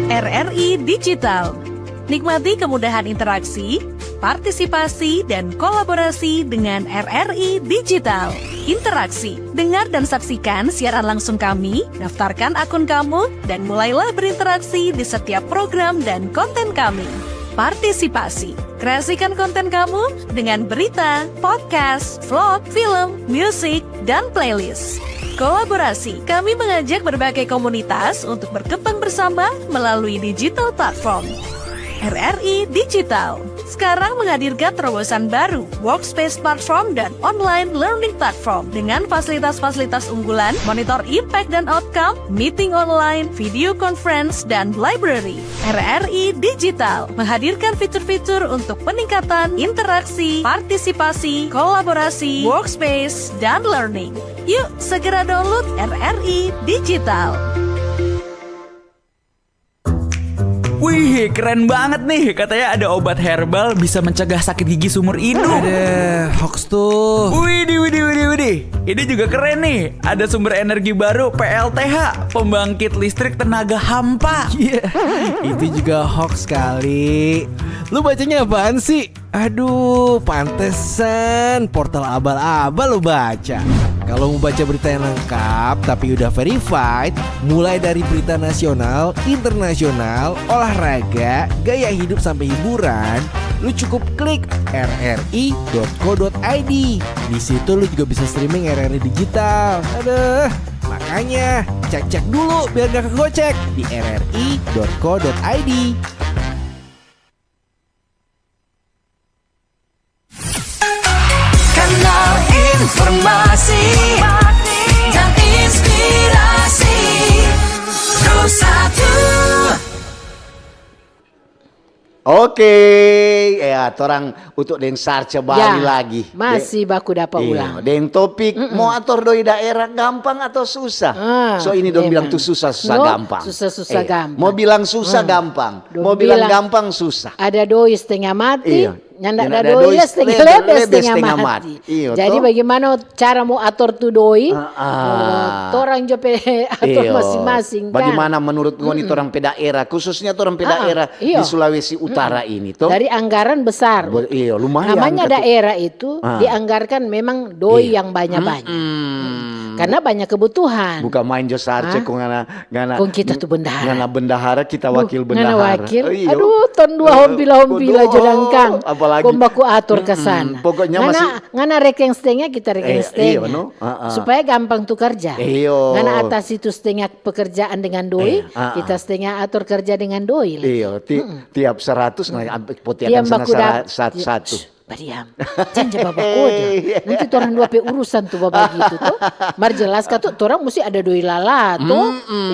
R R I Digital. Nikmati kemudahan interaksi, partisipasi, dan kolaborasi dengan R R I Digital. Interaksi. Dengar dan saksikan siaran langsung kami, daftarkan akun kamu, dan mulailah berinteraksi di setiap program dan konten kami. Partisipasi. Kreasikan konten kamu dengan berita, podcast, vlog, film, musik, dan playlist. Kolaborasi. Kami mengajak berbagai komunitas untuk berkembang bersama melalui digital platform. R R I Digital sekarang menghadirkan terobosan baru, Workspace Platform dan Online Learning Platform, dengan fasilitas-fasilitas unggulan, monitor impact dan outcome, meeting online, video conference, dan library. R R I Digital menghadirkan fitur-fitur untuk peningkatan interaksi, partisipasi, kolaborasi, workspace, dan learning. Yuk, segera download R R I Digital. Wih, keren banget nih. Katanya ada obat herbal bisa mencegah sakit gigi seumur hidup. Ada hoax tuh. Widih, widih, widih, widih. Ini juga keren nih. Ada sumber energi baru, P L T H, pembangkit listrik tenaga hampa. Iya, itu juga hoax kali. Lu bacanya apaan sih? Aduh, pantesan portal abal-abal lo baca. Kalau mau baca berita yang lengkap tapi udah verified, mulai dari berita nasional, internasional, olahraga, gaya hidup sampai hiburan, lu cukup klik R R I dot co dot I D. Di situ lu juga bisa streaming R R I digital. Aduh, makanya cek-cek dulu biar gak kegocek di R R I dot co dot I D. Kanal informasi dan inspirasi. Pro satu. Oke, ya, torang Utu deng Sarce bali lagi. Masih baku dapa ulang. Deng topik, mo ator doi daerah gampang atau susah? So ini dong bilang tu susah, susah gampang. Susah, susah gampang. Mo bilang susah gampang, mo bilang gampang susah. Ada doi stenga mati, nyanda ada doi, stenga lebe, stenga mati. Jadi bagaimana cara mo ator tu doi? Torang jo pe ator masing-masing, kan? Bagaimana menurut ngoni torang pe daerah, khususnya torang pe daerah di Sulawesi Utara ini, to? Dari anggaran besar. Iyo, lumayan. Namanya daerah itu dianggarkan memang doi yang banya-banya. Karena banyak kebutuhan. Bukan main jo Sarce, kong ngana, ngana, kong kita tu bendahara. Ngana bendahara, kita wakil bendahara. Ngana wakil. Aduh, ton dua hompila-hompila jo dangkang. Apalagi. Kong baku ator ka sana. Pokoknya masih ngana rekeng stenga, kita rekeng stenga. Supaya gampang tu karja. Iyo. Ngana atasi tu stenga pekerjaan dengan doi, kita stenga ator karja dengan doi lagi. Iyo, tiap seratus, ngana ampe potiakan sana satu. Badiam. Jang ja babakoda. Nanti torang dua pe urusan tu babagitu to. Mar jelas ka to, torang musti ada doi lala to.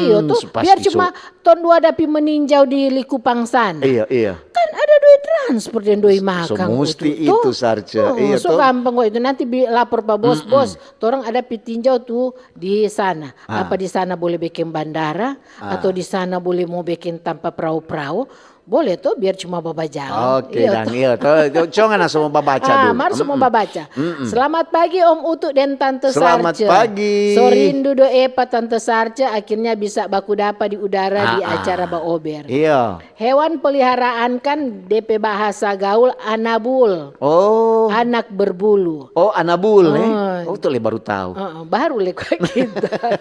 Iyo to. Biar cuma tong dua da pi meninjau di Likupang sana. Iyo, iyo. Kan ada doi transport deng doi makang. So musti itu, Sarce. Iyo to. So gampang kong itu. Nanti lapor pa bos, "Bos, torang ada pi tinjau tu di sana. Apa di sana bole beking bandara? Atau di sana bole mo beking tampa prao-prao?" Boleh to, biar cuma babajalang. Oke, iyo to. Iyo to. Cuma ngana so mo babaca dulu. Mar so mo babaca. Selamat pagi Om Utu deng Tante Sarce. Selamat pagi. So rindu do e pa Tante Sarce, akhirnya bisa baku dapa di udara di acara Baober. Iyo. Hewan peliharaan kan de pe bahasa gaul anabul. Oh. Anak berbulu. Oh, anabul, eh? Oh, tu le baru tahu. Baru le kwa kita.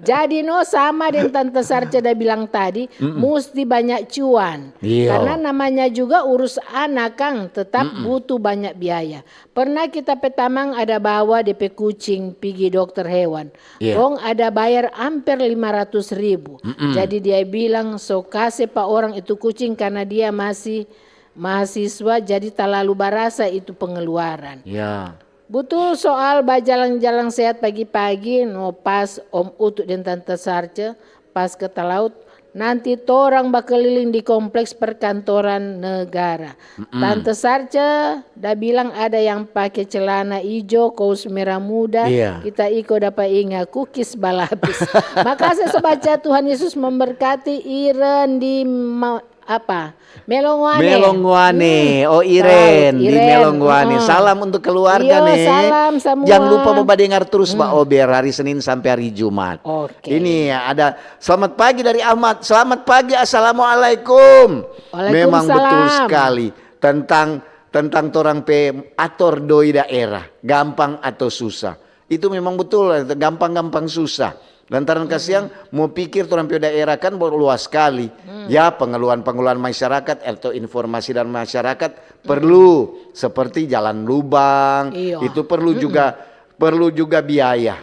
Jadi no, sama deng Tante Sarce da bilang tadi, musti banyak cuan. Iyo. Karena namanya juga urus anak, kang, tetap butuh banyak biaya. Pernah kita pe tamang ada bawa de pe kucing pigi dokter hewan. Kong ada bayar amper lima ratus ribu. Jadi dia bilang so kase pa orang itu kucing karena dia masih mahasiswa, jadi talalu barasa itu pengeluaran. Ya. Butul soal bajalang-jalang sehat pagi-pagi, no pas Om Utu deng Tante Sarce pas ke talaut, nanti torang bakeliling di kompleks perkantoran negara. Tante Sarce da bilang ada yang pake celana ijo, kous mera muda, kita iko dapa inga kukis balapis. Makase so baca, Tuhan Yesus memberkati. Iren di ma-, Apa? Melongoane. Melongoane. Hmm. Oh, Iren di Melongoane. Hmm. Salam untuk keluarga, nih. Salam semua. Jangan lupa badengar terus, Mbak Ober, hari Senin sampai hari Jumat. Oke. Ini ya, ada selamat pagi dari Ahmad. Selamat pagi, assalamualaikum. Waalaikumsalam. Memang betul sekali. Tentang, tentang torang pe ator doi daerah, gampang atau susah. Itu memang betul, gampang-gampang susah. Lantaran kasiang, mo pikir torang pe daerah kan luas skali. Ya, pengeluhan-pengeluhan masyarakat atau informasi dari masyarakat perlu, seperti jalan lubang, itu perlu juga, perlu juga biaya.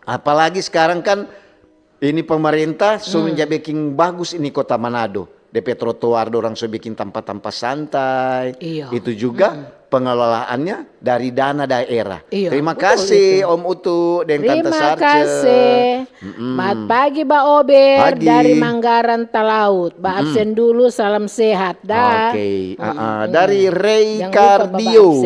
Apalagi sekarang kan ini pemerintah so ja beking bagus ini kota Manado. Depe trotoar dorang so bikin tampa-tampa santai. Itu juga pengelolaannya dari dana daerah. Terima kasih, Om Utu deng Tante Sarce. Terima kasih. Selamat pagi, Ba Ober, dari Manggaran Talaut. Ba absen dulu, salam sehat, da. Oke, dari Rey Kardio.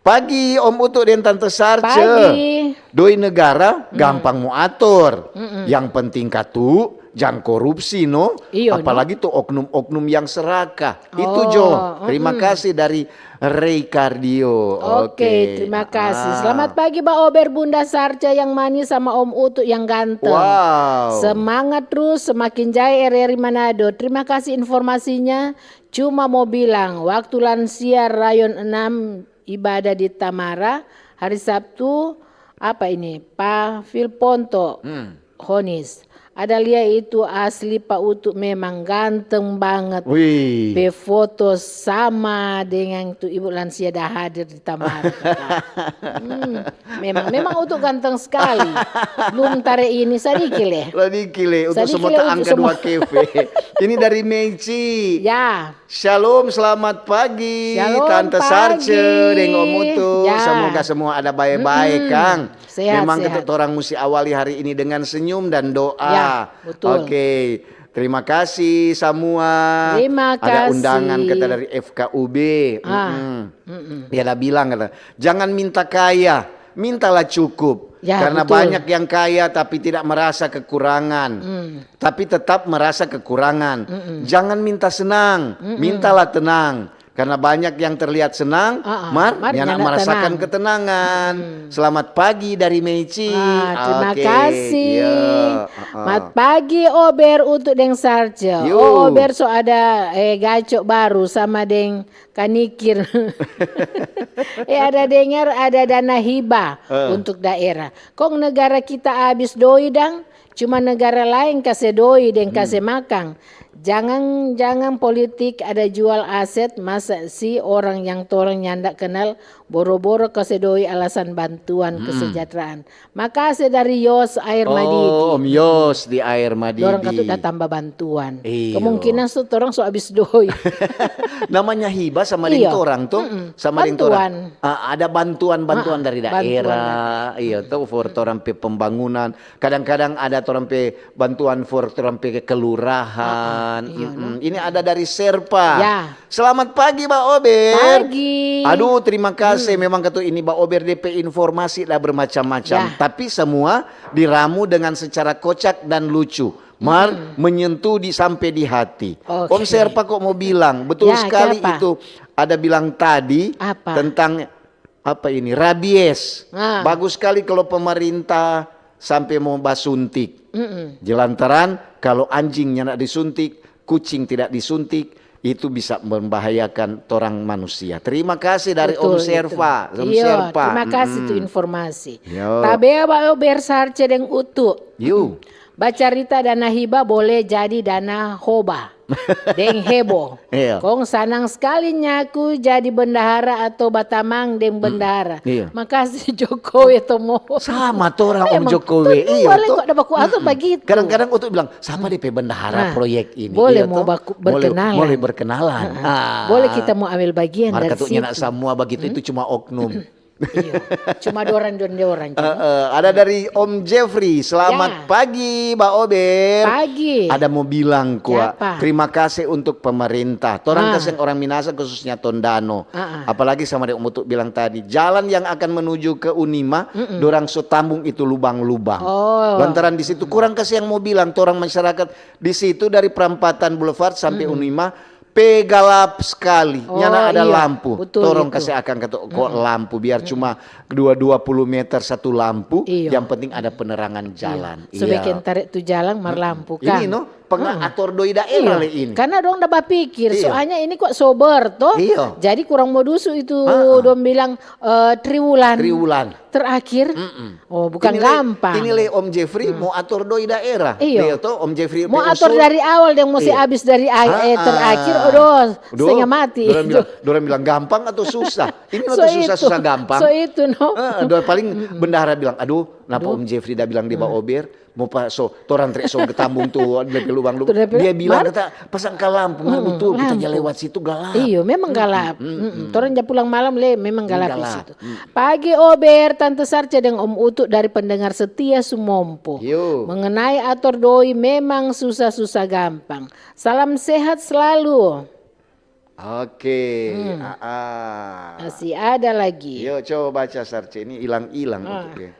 Pagi, Om Utu deng Tante Sarce. Pagi. Doi negara gampang mo ator. Yang penting katu, jang korupsi, no? Iyo, no? Apalagi tu oknum-oknum yang serakah. Itu jo. Terima kasih dari Rey Kardio. Oke, terima kasih. Selamat pagi, Ba Ober, Bunda Sarce yang manis sama Om Utu yang ganteng. Wow. Semangat terus, semakin jaya R R I Manado. Terima kasih informasinya. Cuma mo bilang, waktu lansia rayon enam ibadah di Tamara, hari Sabtu, apa ini, Pa Filponto Honis. Ada lia itu asli, Pa Utu memang ganteng banget. Wih. Pe foto sama dengan tu ibu lansia da hadir di Tamara, kata. Hmm, memang, memang Utu ganteng skali. Blum tare ini, sadiki le. Sadiki le, Utu semua taangka dua kefe. Ini dari Meici. Ya. Shalom, selamat pagi, Tante Sarce deng Om Utu. Semoga semua ada bae-bae, kang. Sehat, sehat. Memang katu torang musti awali hari ini dengan senyum dan doa. Ya, betul. Oke. Terima kasih samua. Ada undangan kata dari F K U B. Dia da bilang kata, "Jangan minta kaya, mintalah cukup." Ya, betul. Karena banyak yang kaya tapi tidak merasa kekurangan. Tapi tetap merasa kekurangan. Jangan minta senang, mintalah tenang. Karena banyak yang terlihat senang, mar nyanda merasakan ketenangan. Selamat pagi dari Meici. Terima kasih. Selamat pagi, Ober, Utu deng Sarce. Oh, Ober so ada, eh, gaco baru sama deng kanikir. Eh, ada dengar ada dana hibah untuk daerah. Kong negara kita abis doi dang, cuma negara laeng kase doi deng kase makang. Jangan, jangan politik ada jual aset, masa si orang yang torang nyanda kenal boro-boro kase doi alasan bantuan kesejahteraan. Makase dari Yos Air Madidi. Oh, Om Yos di Air Madidi. Dorang katu da tamba bantuan. Iyo. Kemungkinan so torang so abis doi. Namanya hibah sama deng torang to, sama deng torang. Ada bantuan-bantuan dari daerah. Iyo, to, for torang pe pembangunan. Kadang-kadang ada torang pe bantuan for torang pe kelurahan. Ini ada dari Serpa. Ya. Selamat pagi, Ba Ober. Pagi. Aduh, terima kasih. Memang katu ini, Ba Ober, depe informasi ada bermacam-macam. Ya. Tapi semua diramu dengan secara kocak dan lucu. Mar menyentuh di, sampai di hati. Oke. Om Serpa kok mau bilang, betul sekali itu. Ada bilang tadi tentang apa ini? Rabies. Bagus sekali kalau pemerintah sampai mau basuntik. Jelantaran kalau anjing nyanda disuntik, kucing tidak disuntik, itu bisa membahayakan torang manusia. Terima kasih dari Om Serva. Terima kasih tu informasi. Tabea ba Ober Sarce deng Utu. Bacarita dana hiba bole jadi dana hoba deng hebo. Kong sanang skali nyaku jadi bendahara atau batamang deng bendahara. Makasih Jokowi tomo. Sama torang Om Jokowi. Iyo to. Kok ada baku atur bagitu. Kadang-kadang Utu bilang, "Sapa depe bendahara proyek ini?" Bole mo baku berkenalan. Bole berkenalan. Bole kita mo ambil bagian dari situ. Markatunya nak samua bagitu, itu cuma oknum. Iyo. Cuma dorang-dorang, dorang, cuma. Eh, eh, ada dari Om Jeffrey. "Selamat Ya. pagi, Ba Ober." Pagi. Ada mo bilang kwa, Siapa? "Terima kasih untuk pemerintah. Torang Ah. kasiang orang Minahasa, khususnya Tondano. Ah, ah. Apalagi sama deng Om Utu bilang tadi, jalan yang akan menuju ke Unima, Mm-mm. dorang so tambung itu lubang-lubang. Oh. Lantaran di situ kurang kasiang mo bilang, torang masyarakat di situ dari perempatan Boulevard sampai Mm-mm. Unima, pe galap skali, Oh, nyanda ada iya. lampu. Betul Torang itu. kase akang katu ko Mm-mm. lampu, biar Mm-mm. cuma dua, dua puluh meter satu lampu, Iya. yang penting ada penerangan Iya. jalan." So Iya. bikin tarik tu jalan mar Mm-mm. lampu, Ini, kang. no, penga-, Mm. ator doi daerah Iya. le ini. Karena dong da bapikir, Iya. soalnya ini kwa sober, to. Iya. Jadi kurang mo dusu itu, Ah, ah. dong bilang, eh, triwulan. Triwulan. Terakhir. Mm-mm. Oh, bukan Ini le, gampang. ini le Om Jeffrey Hmm. mo ator doi daerah. Iyo. Dia to, Om Jeffrey Mo pe ator usul. dari awal, deng musti Iya. abis dari a-, eh, Ah, terakhir, ah. aduh, Aduh, setengah mati dorang itu. bilang, dorang bilang gampang atau susah? Ini So mah tu susah, itu. susah gampang. So itu, no. Ah, doi paling Mm-mm. bendahara bilang, "Aduh, napa Aduh. Om Jeffrey da bilang di Hmm. Ba Ober? Mo pa, so, torang tre so getambung tu, depe lubang-lubang." Tu depe Dia bilang, mar- kata, "Pasang ka lampu, mar Mm-mm, betul, kita lampu. ja lewat situ galap." Iyo, memang Mm-mm, galap. mm-mm. Mm-mm. Torang ja pulang malam le, memang galap di Galap. situ. Mm. Pagi Ober, Tante Sarce deng Om Utu dari pendengar setia Sumompo. Yo. Mengenai ator doi memang susah-susah gampang. Salam sehat selalu. Oke, Hmm. ah, ah. Masih ada lagi. Yo, coba baca, Sarce. Ini ilang-ilang Ah. untuk dia.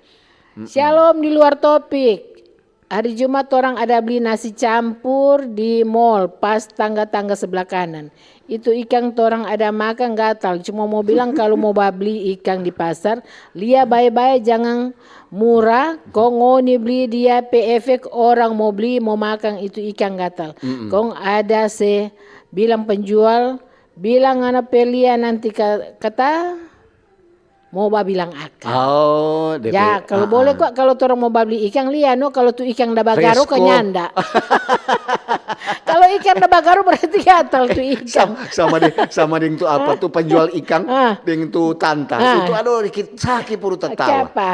Mm-mm. Shalom di luar topik. Hari Jumat torang ada bli nasi campur di mall, pas tangga-tangga sebelah kanan. Itu ikang torang ada makang gatal, cuma mo bilang kalu mo babli ikang di pasar, lia bae-bae jangan mura, kong ngoni bli dia pe efek orang mo bli mo makang itu ikang gatal. Mm-mm. Kong ada se bilang penjual, bilang ngana pe lia nanti ka-, kata mo babilang akang. Oh, depe, Ya, kalu ah, boleh ah. kwa, kalu torang mo babli ikang, lia no, kalu tu ikang da bagaro ka Fresko. nyanda. Kalu ikang da bagaro berarti gatal tu ikang. Sam-, sama deng, sama deng tu apa Ah. tu penjual ikang Ah. deng tu tanta. Ah. Itu aduh dikit saki puru tatawa. Kiapa?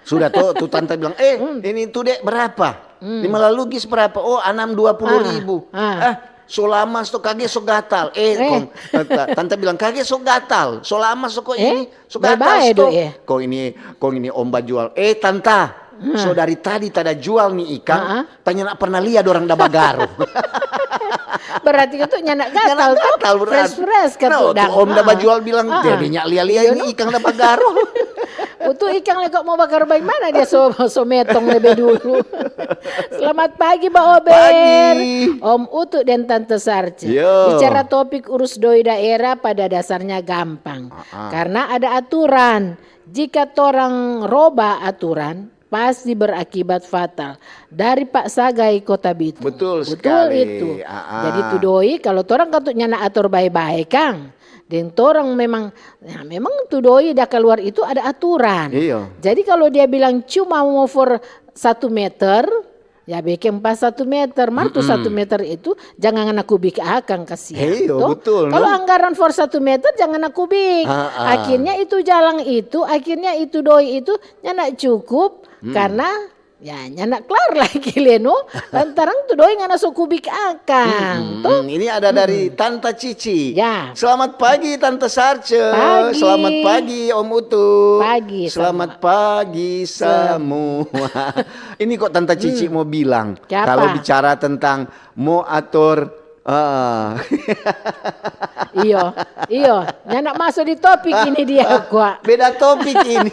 Sudah tu, tu tanta bilang, "Eh, Hmm. ini tu dek berapa?" Hmm. Ini melalugis berapa? Oh, anam dua puluh ribu. Ah, ah. Ah, so lama so kage so gatal. Eh, Eh. kong, ta-, tanta bilang, "Kage so gatal, so lama so ko Eh, ini, so gatal bae-bae sto." do, eh. Kong ini, kong ini om bajual, "Eh, tanta, Hmm. so dari tadi tada jual ni ikang, Ah, ah. tanya nak pernah lia dorang da bagaro." Berarti itu nyanda Nyanda gatal tu. gatal berarti. Fresh-fresh kan Nah, tu tu dang. om da Ah. bajual bilang, Ah. "Jadi nyak lia-lia Iyo, ini no? ikang da bagaro." Itu ikang le kok mo bagaro baimana dia so, so metong lebe dulu. Selamat pagi, Ba Ober. Pagi. Om Utu dan Tante Sarce. Yo. Bicara topik urus doi daerah pada dasarnya gampang. Ah, ah. Karena ada aturan. Jika torang roba aturan, pasti berakibat fatal. Dari Pak Sagai, Kota Bitung. Betul Betul sekali. itu. Ah, ah. Jadi tu doi, kalau torang katu nyanda ator bae-bae, kang. Deng torang memang, ya memang tu doi da kaluar itu ada aturan. Iyo. Jadi kalau dia bilang cuma mo for satu meter, ya biking pas satu meter. Mar tu Mm-mm. satu meter itu jangan ngana kubik akang, kasiang. Iyo, To? betul, Kalau no? anggaran for satu meter jangan ngana kubik. Ah, ah. Akhirnya itu jalang itu, akhirnya itu doi itu nyanda cukup Mm. karena ya, nyanda klar lagi le no. Lantaran tu doi ngana so kubik akang, Mm-mm. to? Mm, ini ada dari Mm-mm. Tanta Cici. Ya. Selamat pagi, Tanta Sarce. Pagi. Selamat pagi, Om Utu. Pagi, Selamat sama. pagi Sem- semua. Ini kok Tanta Cici Hmm. mau bilang, Kiapa? kalau bicara tentang mo ator, ah. Iyo, iyo. Nyanda maso di topik ini dia, kwa. Beda topik ini.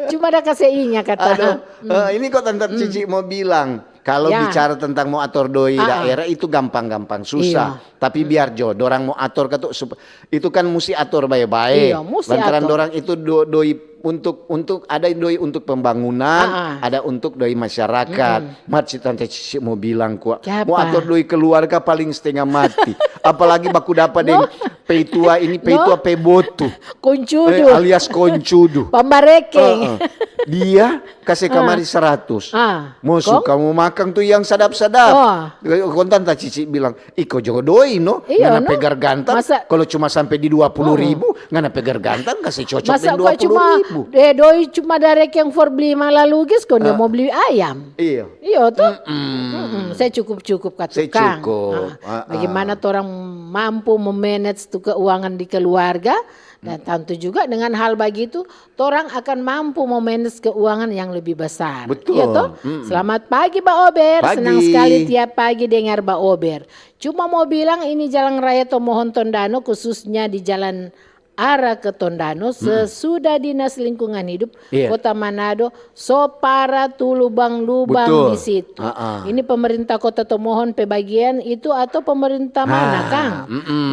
Cuma da kase inga kata. Aduh, Hmm. eh, ini kok Tanta Hmm. Cici mau bilang, kalau Ya. bicara tentang mo ator doi Ah, ah. daerah itu gampang-gampang, susah. Iya. Tapi Hmm. biar jo, dorang mo ator katu sup-, itu kan musti ator bae-bae. Iya, musti Lantaran ator. dorang itu do-, doi untuk, untuk ada doi untuk pembangunan, Ah, ah. ada untuk doi masyarakat. Mm-mm. Mar si Tanta Cici mau bilang kwa, Kiapa? mo ator doi keluarga paling setengah mati. Apalagi baku dapa deng No. peitua ini, No. peitua pe botu. Koncudu. Eh, alias koncudu. Pambarekeng. Heeh. Dia kase Ah. kamari seratus. Ah. Mo Kong? suka mo makang tu yang sadap-sadap. Oh. Kong Tanta Cici bilang, "Iko jo doi, no? Iyo, Ngana no? pe gargantang, Masa kalau cuma sampe di dua puluh ribu, Mm-mm. ngana pe gargantang kase cocok Masa deng kwa cuma dua puluh ribu." Eh, doi cuma da rekeng for bli malalugis, kong dia mo bli ayam. Iyo. Iyo to. Mm-mm. Saya cukup-cukup ka tukang. Cukup. Ah, bagaimana torang mampu memanage tu keuangan di keluarga, dan tentu juga dengan hal bagitu, torang akan mampu memanage keuangan yang lebih besar. Betul. Iya to? Selamat pagi, Ba Ober. Senang sekali tiap pagi dengar Ba Ober. Cuma mau bilang, ini Jalan Raya Tomohon Tondano, khususnya di jalan arah ke Tondano, sesudah Dinas Lingkungan Hidup Kota Manado so para tu lubang-lubang di situ. Ini pemerintah Kota Tomohon pe bagian itu atau pemerintah mana, Kang?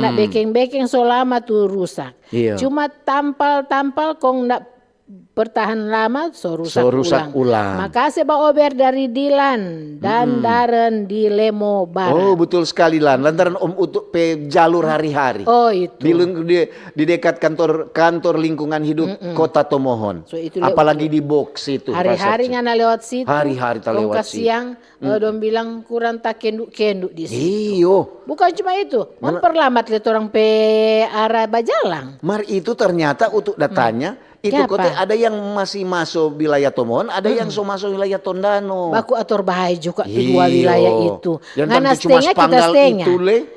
Nda bekeng-bekeng so lama tu rusak. Iya. Cuma tampal-tampal kong nda bertahan lama, so rusak ulang. Makase Ba Ober dari Dilan dan Daren di Lemo Barat. Oh, betul sekali, Lan. Lantaran Om Utu pe jalur hari-hari. Oh, itu. Di, di, di dekat kantor, kantor lingkungan hidup Kota Tomohon. So, itu. Apalagi di box itu. Hari-hari ngana lewat situ. Hari-hari ta lewat situ. Kasiang, eh, dong bilang kurang takendu-kendu di situ. Iyo. Bukan cuma itu, memperlambat le torang pe arah bajalang. Mar itu ternyata untuk datanya, itu kote ada yang masih maso wilayah Tomohon, ada yang so maso wilayah Tondano. Baku ator bahaya juga tu dua wilayah itu. Ngana stenga, kita stenga.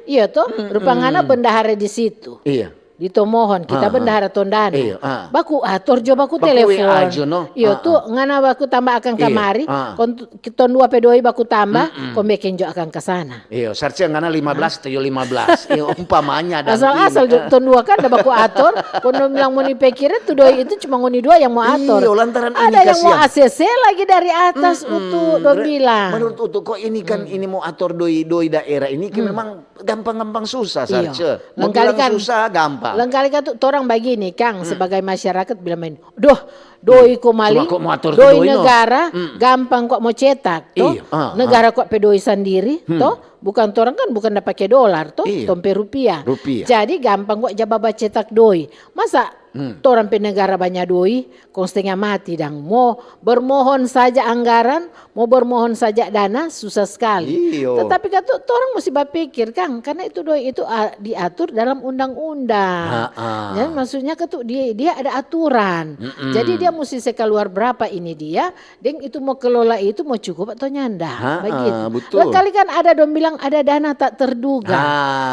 Iya to, rupa ngana bendahara di situ. Iya. Di Tomohon, kita bendahara Tondano. Iya, ah. Baku ator jo, baku telepon. Iyo tu, ngana baku tamba akang kamari, kong tu, kitong dua pe doi baku tamba, kong bekeng jo akang ka sana. Iyo, sarce ngana lima belas, tu yo lima belas. Iyo, umpamanya dan asal-asal jo, tong dua kan da baku ator, kong dong bilang ngoni pe kira tu doi itu cuma ngoni dua yang mo ator. Iyo, lantaran ada yang mo A C C lagi dari atas, utu dong bilang. Menurut utu, kok ini kan ini mo ator doi, doi daerah ini kan memang gampang-gampang susah, sarce. Mo bilang susah, gampang. Lengkali kan tu torang bagini, Kang, sebagai masyarakat bilang main, "Doh, doi ko maling, doi negara, gampang kwa mo cetak, to? Negara kwa pe doi sandiri, to? Bukan torang kan bukan da pake dolar, to? Tong pe rupiah. Jadi gampang kwa ja bacetak doi. Masa torang pe negara banya doi, kong stenga mati dang. Mo bermohon saja anggaran, mo bermohon saja dana, susah skali." Iyo. Tetapi katu, torang musti bapikir, Kang, karna itu doi itu, ah, diatur dalam undang-undang. Jadi maksudnya katu, dia, dia ada aturan. Jadi dia musti se kaluar berapa ini dia, deng itu mo kelola itu mo cukup atau nyanda. Bagitu. Betul. Lengkali kan ada dong bilang ada dana tak terduga.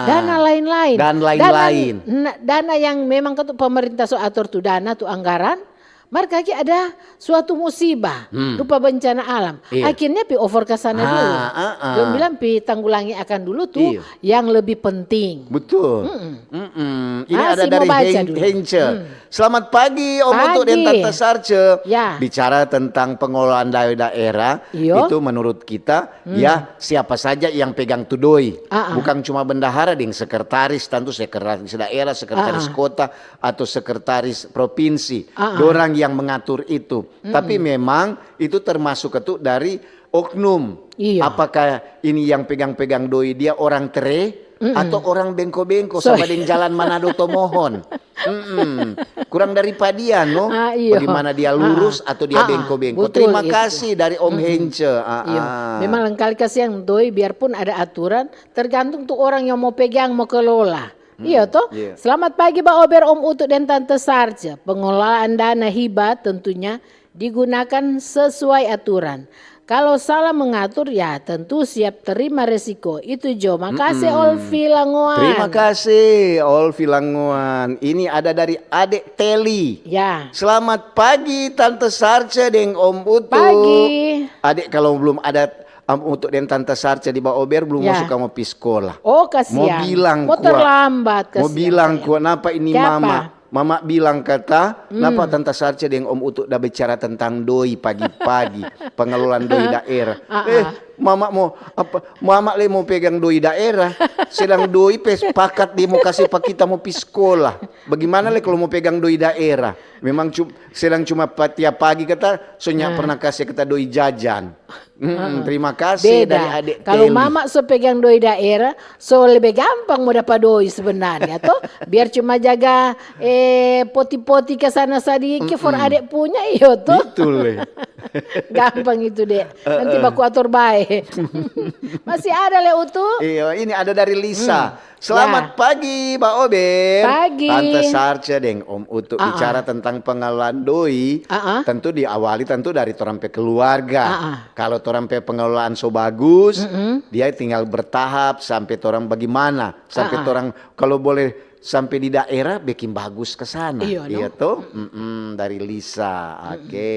Dana lain-lain. Dan lain-lain. Dana yang memang katu pemerintah so atur tu dana, tu anggaran, mar kaki ada suatu musibah, rupa bencana alam. Iya. Akhirnya pi over ka sana dulu. Dong bilang pi tanggulangi akan dulu tu yang lebih penting. Betul. Ini ada dari Hence. Selamat pagi, Om Utu dan Tante Sarce. Ya. Bicara tentang pengelolaan doi daerah, itu menurut kita, ya, siapa saja yang pegang tu doi. Bukan cuma bendahara deng sekretaris, tentu sekretaris daerah, sekretaris kota, atau sekretaris provinsi. Dorang yang mengatur itu. Tapi memang itu termasuk itu dari oknum. Iya. Apakah ini yang pegang-pegang doi dia orang Tre atau orang Bengko-Bengko sama deng jalan Manado Tomohon? Kurang dari padian, no? Bagaimana dia lurus atau dia bengko-bengko? Terima kasih dari Om Hence. Iya. Memang lengkali kasihan doi, biarpun ada aturan, tergantung tu orang yang mau pegang, mau kelola. Iya to? Selamat pagi, Ba Ober, Om Utu, dan Tante Sarce. Pengelolaan dana hibah tentunya digunakan sesuai aturan. Kalau salah mengatur, ya tentu siap terima resiko. Itu jo. Makase, Olfi Langoan. Terima kasih, Olfi Langoan. Ini ada dari Adek Teli. Ya. Selamat pagi, Tante Sarce deng Om Utu. Pagi. Adek, kalau belum ada Om Utu deng Tante Sarce di Ba Ober, belum mo suka mo pi skola. Oh, kasiang. Mo bilang kwa, terlambat, mo bilang kwa, napa ini mama? Mama bilang kata, napa Tante Sarce deng Om Utu da bicara tentang doi pagi-pagi, pengelolaan doi daerah. Eh, mama mo apa? Mama le mo pegang doi daerah, sedang doi pe sepakat dia mo kase pa kita mo pi skola. Bagaimana le kalau mo pegang doi daerah? Memang cu-, sedang cuma pa-, tiap pagi kata, so nya pernah kase kita doi jajan. Mm-mm, terima kasih dari Beda. adik Kalau Teli. Mama so pegang doi daerah, so lebih gampang mo dapa doi sebenarnya, to. Biar cuma jaga eh poti-poti ke sana sadiki for adek punya, iyo to. Itu le. Gampang itu, Dek. Nanti baku atur bae. Masih ada le, Utu? Iya, ini ada dari Lisa. Selamat Ya. Pagi, Mbak Ober. Pagi. Tante Sarce deng Om Utu Ah, ah. bicara tentang pengelolaan doi. Ah, ah. Tentu diawali tentu dari torang pe keluarga. Ah, ah. Kalau torang pe pengelolaan so bagus, Mm-mm. dia tinggal bertahap sampai torang bagaimana, sampai Ah, ah. torang kalau boleh sampai di daerah bikin bagus ke sana. Iya, no? Iya toh? Mm-mm, dari Lisa. Oke.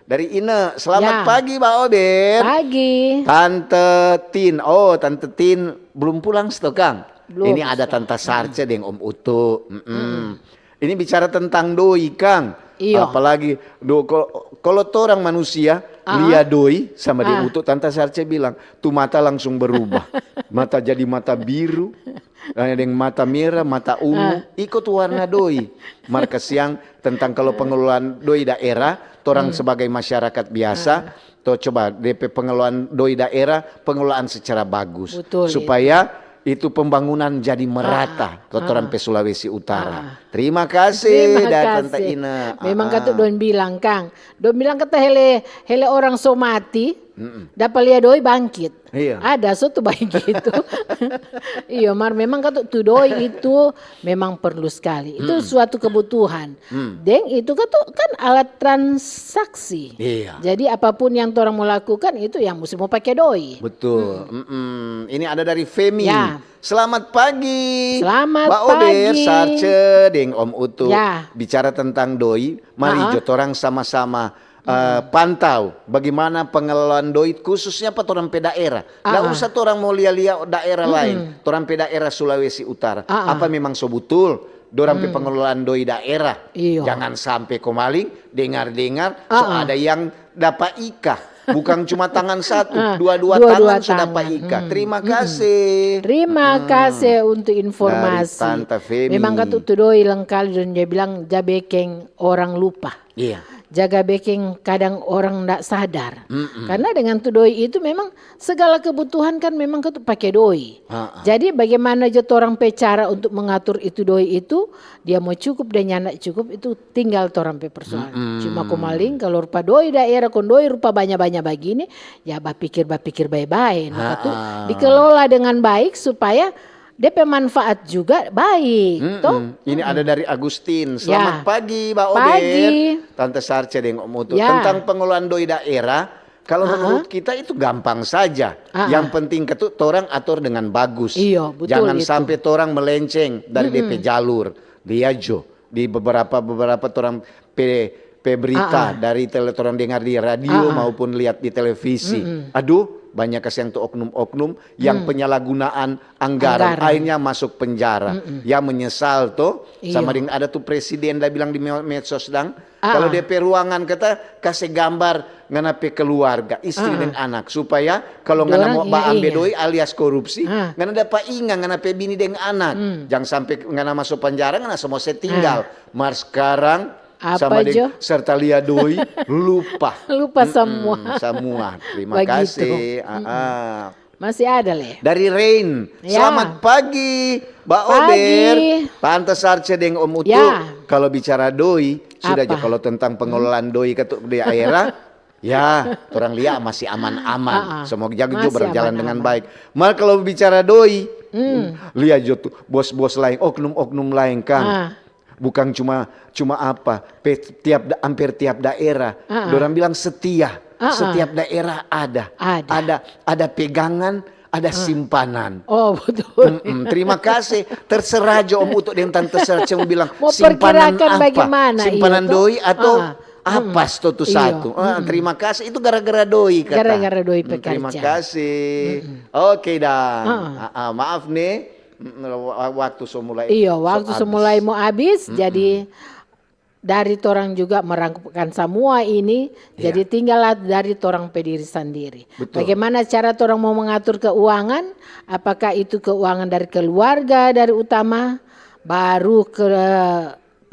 Dari Ine, selamat Ya. pagi, Mbak Ober. Pagi. Tante Tin. Oh, Tante Tin belum pulang, sto, Kang? Belum, Ini ada sto. Tante Sarce deng Om Utu. Mm-mm. Ini bicara tentang doi, Kang. Iyo. Apalagi do, ko- kalau torang manusia Ah. lia doi sama deng Ah. Utu, Tante Sarce bilang, tu mata langsung berubah. Mata jadi mata biru, eh, deng mata merah, mata ungu, Ah. iko tu warna doi. Mar kasiang tentang kalau pengelolaan doi daerah, torang Hmm. sebagai masyarakat biasa, Ah. to coba D P pengelolaan doi daerah, pengelolaan secara bagus. Betul, Supaya itu pembangunan jadi merata Ah, ke torang ah. pe Sulawesi Utara. Ah. Terima kasih Terima dari Tante kasih. Ine. Memang Ah, katu ah. dong bilang, Kang. Dong bilang kata hele hele orang so mati, Mm-mm. dapa lia doi bangkit. Iya. Ada so tu bagitu. Iyo, mar memang katu tu doi itu memang perlu sekali. Itu suatu kebutuhan. Hmm. Deng itu katu kan alat transaksi. Iya. Jadi apapun yang torang mau lakukan itu yang mesti mau pakai doi. Betul. Mm-mm. Ini ada dari Femi. Ya. Selamat pagi. Selamat Mbak Ober, pagi. Sarce, deng Om Utu. Ya. Bicara tentang doi, mari Ah. jo torang sama-sama eh, pantau bagaimana pengelolaan doi khususnya pa torang pe daerah. Nggak Ah. usah torang mau lia-lia daerah lain, torang pe daerah Sulawesi Utara. Ah. Apa memang so butul dorang pe pengelolaan doi daerah? Iyo. Jangan sampe komaling dengar-dengar so Ah. ada yang dapa ika. Bukan cuma tangan satu, Ah, dua-dua dua-dua tangan so dapa tangan. ika. Hmm. Terima kasih. Terima kasih untuk informasi. Dari Tante Femi. Memang katu tu doi lengkali dan dia bilang ja bekeng orang lupa. Iya. Jaga bekeng kadang orang ndak sadar. Mm-mm. Karena dengan tu doi itu memang segala kebutuhan kan memang katu pake doi. Ha-ha. Jadi bagaimana jo torang pe cara untuk mengatur itu doi itu, dia mau cukup dan nyanda cukup itu tinggal torang pe persoalan. Mm-mm. Cuma komaling kalau rupa doi daerah kong doi rupa banya-banya bagini, ya bapikir-bapikir bae-bae. Nah, katu Ha-ha. dikelola dengan baik supaya dia pe manfaat juga baik, Mm-mm. toh? Ini ada dari Agustin. Selamat Ya. Pagi, Mbak Ober. Pagi. Tante Sarce deng Om Utu. Ya. Tentang pengelolaan doi daerah, kalau Uh-uh. menurut kita itu gampang saja. Uh-uh. Yang penting ketu torang atur dengan bagus. Iyo, betul Jangan itu. Sampai torang melenceng dari D P jalur. Lia jo di beberapa beberapa torang pe pe berita Ah, ah. Dari tele torang dengar di radio Ah, ah. Maupun lihat di televisi. Mm-mm. Aduh, banyak kasiang tu oknum-oknum yang Hmm. penyalahgunaan anggaran, Anggaran. Akhirnya masuk penjara. Mm-mm. Ya menyesal to. Iyo. Sama deng ada tu presiden da bilang di me- medsos dang. Ah, Kalau ah. D P ruangan kata kasih gambar ngana pe keluarga, istri Ah, ah. Deng anak supaya kalau ngana Dorang mau inga, baambe inga. Doi alias korupsi, Ah. ngana dapa inga ngana pe bini deng anak. Hmm. Jang sampe ngana maso penjara ngana semua se tinggal. Ah. Mar skarang Apa sama deng jo? Serta lia doi lupa. Lupa Mm-mm, semua. Semua. Terima Bagitu. Kasih. Ah, Mm-mm. ah. Masih ada le. Dari Rain, Ya. selamat pagi, Mbak Pagi. Ober, Tante Sarce deng Om Utu. Ya. Kalau bicara doi, sudah aja Apa? Kalau tentang pengelolaan doi ke tu di daerah, ya, orang lia masih aman-aman. Ah, ah. Semoga jago juga Masih berjalan dengan aman-aman. Baik. Mar kalau bicara doi, Hmm. lia jo tu bos-bos lain, oknum-oknum lain kan. Ah. Bukan cuma cuma apa, pe- tiap da- hampir tiap daerah. Ah, ah. Dorang bilang setia. Ah, ah. Setiap daerah ada. Ada. Ada ada pegangan, ada simpanan. Oh, betul. Mm-mm, terima kasih. Terserah jo Om Utu deng Tante Sarce mo bilang Mau simpanan perkirakan apa? bagaimana, Simpanan iya, toh? Doi atau Ah, apa mm. sto tu Iya, satu? Ah, mm-mm. Terima kasih itu gara-gara doi kata. Gara-gara doi Mm, Terima pekerja. kasih. Oke dang. Ah, ah, maaf nih. Mm, wa- Waktu so mulai. Iyo, waktu so habis. Mulai mau habis, jadi dari torang juga merangkumkan semua ini, Iya. Jadi tinggallah dari torang pe diri sendiri. Betul. Bagaimana cara torang mau mengatur keuangan? Apakah itu keuangan dari keluarga, dari utama, baru ke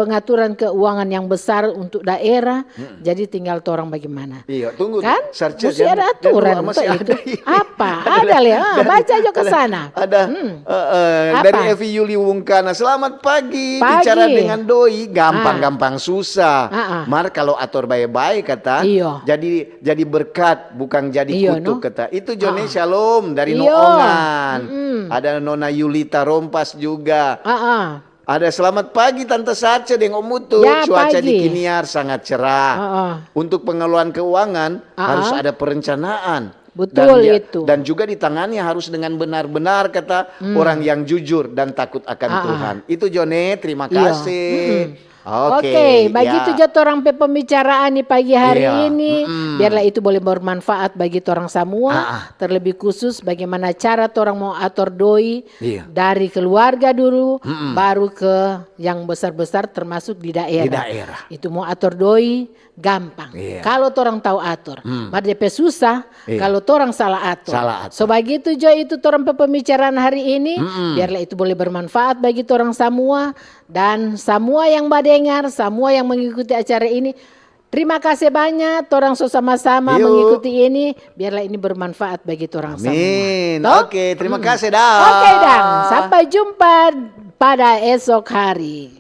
pengaturan keuangan yang besar untuk daerah. Jadi tinggal torang bagaimana. Iya, tunggu. Kan? Sarce, Musti jangan- ada jangan lupa, aturan masih untuk ada itu. ini. Apa? Ada, Lea. Ah, baca aja ke sana. Ada eh, eh, Apa? Dari Evi Yuli Wungkana. Selamat pagi. Pagi. Bicara dengan doi gampang-gampang susah. Ah, ah. Mar kalau ator bae-bae kata, Iyo. jadi jadi berkat bukan jadi Iyo, kutuk no? kata. Itu Jone Ah. Shalom dari Iyo. Noongan. Mm-mm. Ada Nona Yulita Rompas juga. Ah, ah. Ada selamat pagi Tante Sace deng Om Utu. Ya, Cuaca di pagi. Kiniar sangat cerah. Ah, ah. Untuk pengelolaan keuangan Ah, harus ah. ada perencanaan. Betul dan dia- itu. Dan juga ditangani harus dengan benar-benar kata orang yang jujur dan takut akan Ah, ah. Tuhan. Itu Jone, terima Iya. kasih. Mm-mm. Oke, Oke, begitu ya. Jo torang pe pembicaraan ni pagi hari Iya, ini. Mm-mm. Biarlah itu boleh bermanfaat bagi torang samua, Ah, ah. terlebih khusus bagaimana cara torang mo ator doi Iya. dari keluarga dulu, Mm-mm. baru ke yang besar-besar termasuk di daerah. Di daerah. Itu mo ator doi gampang. Iya. Kalau torang tau ator. Hmm. Mar depe susah, Iya. kalau torang salah ator. Salah ator. So bagitu jo itu torang pe pembicaraan hari ini. Mm-mm. Biarlah itu boleh bermanfaat bagi torang samua dan samua yang badengar, samua yang mengikuti acara ini. Terima kasih banyak, torang so sama-sama Yuk. mengikuti ini. Biarlah ini bermanfaat bagi torang samua. Amin. Toh? Oke, terima Hmm. kasih dah. Oke, dang. Sampai jumpa pada esok hari.